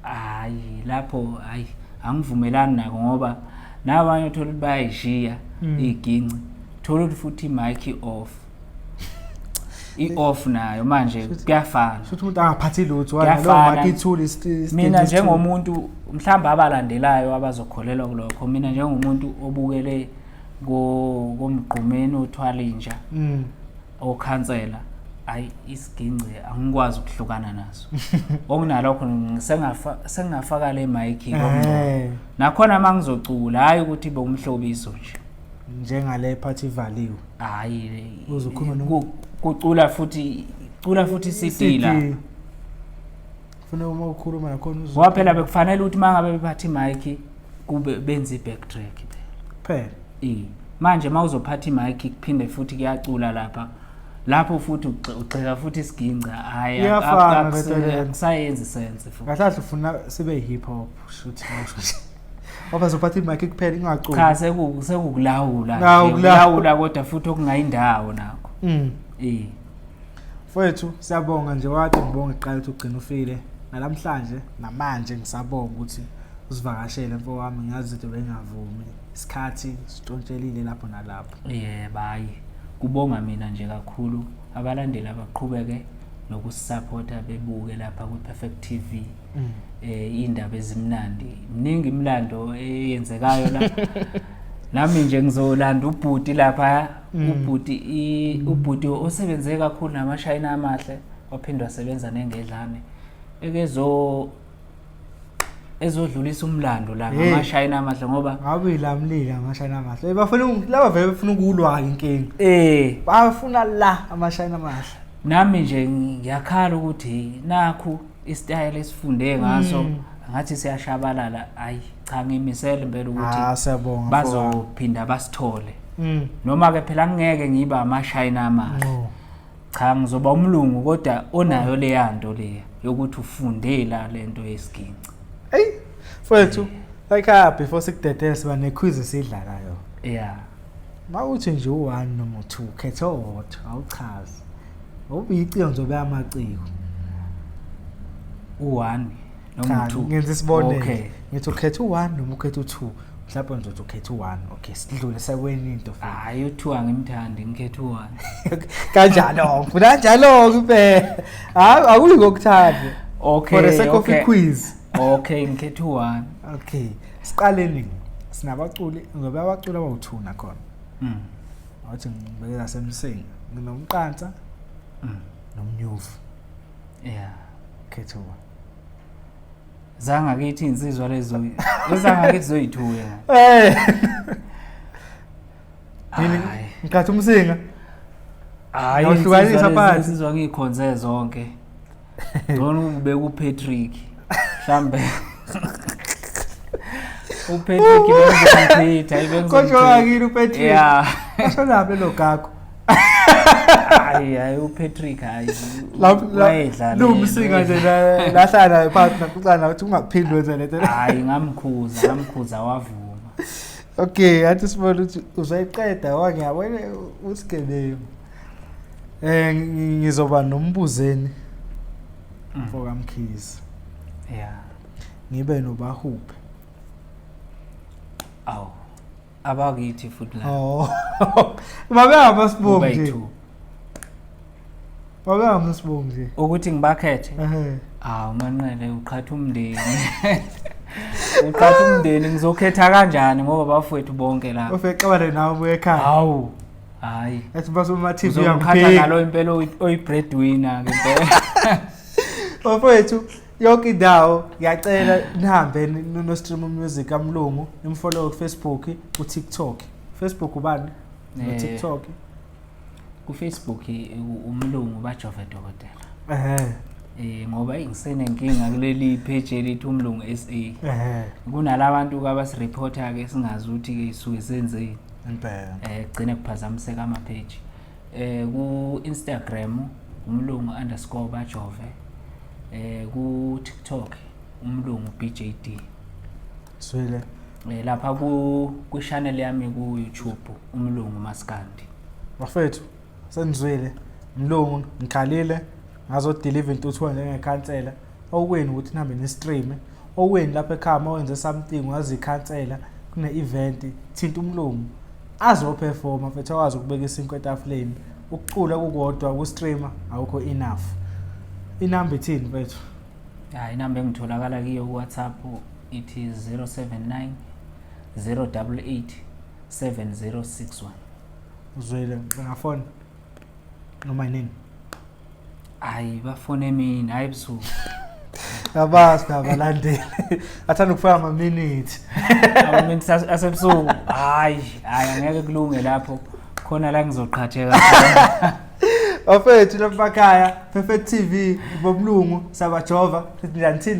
A: Hayi lapho hayi angivumelani nako ngoba nabanye uthola ukuthi bayayishiya iginci. Thola ukuthi futhi mic off. I-off nayo manje kuyafana.
B: Futhi umuntu angaphathi lutho wala mic ithule.
A: Mina njengomuntu mhlawumbe abalandelayo abazokholelwa kulokho, mina njengomuntu obukele komgqumeni othwala inja okhansela, ayi isiginci angikwazi ukuhlukana naso. Okunalokho sengafaka le mic komngcwabo. Nakhona mangizocula hayi ukuthi ibe umhlobiso nje.
B: Njengale party ivaliwe.
A: Hayi
B: uzokhuluma
A: kucula futhi cula futhi isitila.
B: Ufuna uma ukhuluma nakhona
A: uzo. Ngoba phela bekufanele ukuthi mangabe bephatha imic kube benze i-backtrack
B: phela.
A: Manje mawuzophatha imic kuphinde futhi kuyacula lapha. Lapho futhi ugxeka futhi isiginci hayi akusayenzi sense futhi.
B: Kahle kahle ufuna sibe hip hop shuthi mawusho. Ngoba uzophatha imic kuphela ingaculi.
A: Cha sekukulawula. Ukulawula kodwa futhi okungayindawo nakho.
B: Mfowethu siyabonga nje wathi ngibonga iqala ukuthi ugcina ufile. Namhlanje namanje ngisabonga ukuthi usivakashele mfo wami, ngiyazi ukuthi bengavumi. Isikhathi sitshontshelile lapho nalapho.
A: Yebo hayi kubonga mina nje kakhulu abalandeli abaqhubeke nokusupporta bebuke lapha ku Perfect TV. Indaba ezimnandi, mningi imlando eyenzekayo la. Nami nje ngizolanda ubhuti lapha, ubhuti ubhuti osebenze kakhulu namashayina amahle, waphindwa wasebenza nengedlane. Ekezo ezodlulisa umlando la ngamashayina amahle ngoba
B: ngabe ilamlile amashayina amahle. Bafuna laba vele bafuna ukulwa inkinga. Bafuna la amashayina amahle.
A: Nami nje ngiyakhala ukuthi nakhu isitayela esifunde ngaso ngathi siyashabalala. Hayi cha ngimisele impela ukuthi bazophinda basithole. Noma ke phela ngeke ngiba amashayina amahle. Cha ngizoba umlungu kodwa onayo leya nto leya yokuthi ufunde la lento yesiginci.
B: Hey mfowethu, like before sikudedele siba ne quiz esidlalayo.
A: Yeah.
B: Mawuthi nje u1 noma u2 khetha owodwa awuchazi. Ubiciko ngizobe amaciko.
A: U1 noma u2.
B: Ngenza isibonelo. Ngithi ukhetha u1 noma ukhetha u2. Mhlawumbe ngizothi ukhetha u-1. Okay, sidlule sekwenye into futhi.
A: Hayi, u-2 angimthandi, ngikhetha u-1.
B: Kanjalo, ngifuna kanjalo kuphela. Hayi, akuyi ngokuthanda.
A: Okay.
B: For the sake of
A: okay.
B: quiz.
A: Okay, ngikhetha u-1.
B: Okay, siqaleni. Sinabaculi, ngoba abaculi abawu-2 nakhona. Awuthi ngibekela semsinga. Nginomqansa nomnyuvu.
A: Yeah.
B: Khetha u-1.
A: Zangakithi insizwa lezo. Ezangakithi zoyithuya.
B: Eh. Yini
A: Hayi.
B: ngikhathi umsinga.
A: Hayi,
B: Ngawuhlukanisa
A: insizwa lezi,
B: phakathi.
A: insizwa ngiyikhonze zonke. Ngcono ukubeka uPatrick. Mhlambe uPatrick bengizomchitha,
B: Kodwa wakini uPatrick.
A: Yeah.
B: Ashonaphi lo gago?
A: Hayi, hayi, uPatrick hayi. Wayedlala.
B: Lumsinga nje lahlala naye phansi nakucala ukuthi ungaphindi wenze lento.
A: Hayi, ngamkhuza, ngamkhuza wavuma.
B: Okay, athi sibone ukuthi uzoyiqeda wa ngiyabona usigebengu. Ngizoba nombuzeni mfoka Mkhize.
A: Yeah.
B: Ngibe nobahuphe.
A: Awu. Abakithi futhi la.
B: Oh. Babe amasibongo nje.
A: Kuba yi-two.
B: Babe amasibongo nje.
A: Ukuthi ngibakhethe.
B: Ehhe.
A: Awu Manqele, uqhatha umndeni. Uqhatha umndeni, ngizokhetha kanjani ngoba bafowethu bonke la.
B: Ufike xabane nawe ubuye ekhaya.
A: Hawu. Hayi.
B: Ethi basoma TV
A: Uzomqhatha
B: yangiphika.
A: nalo impela oyi-breadwinner ke impela.
B: Bafowethu yonke indawo ngiyacela nihambe no stream music kaMlungu, nimfollow ku Facebook, ku TikTok. Facebook ubani? No TikTok.
A: Ku Facebook uMlungu bajove dokotela.
B: Ehhe.
A: Ngoba ngisenenkinga kuleli page elithi uMlungu SA.
B: Ehhe.
A: Kunalabantu abasireporta ke singazi ukuthi ke isuke senzeni.
B: Impela.
A: Gcine kuphazamiseka ama page. Ku Instagram umlungu_bajove. Ku TikTok umlungu BJD.
B: Zwile.
A: Lapha ku channel yami ku YouTube umlungu Maskandi.
B: Bafethu senizwile Mlungu ngikhalile ngazodeliver intuthuko njengekhansela. Okwenu ukuthi nihambe ni stream. Okwenu lapha ekhaya mawenze something wazi ikhansela kune event thinta umlungu azoperforma mfethu akwazi ukubeka isinkwa etafuleni. Ukucula kukodwa ku streamer awukho enough. Inamba ithini mfethu?
A: Hayi, inamba engitholakala kiyo ku WhatsApp ithi 079 088 7061.
B: Uzwile, ngafona noma yinini.
A: Hayi, bafone mina, hayi ebusuku.
B: Yabazi abalandeli athanda ukufaka ama-minute.
A: Ama-minutes asebusuku. Hayi, hayi, angeke kulunge lapho. Khona la ngizoqhatheka khona.
B: Bafethu lapha ekhaya, Perfect TV, bomlungu, sabajova, sithi njani thina?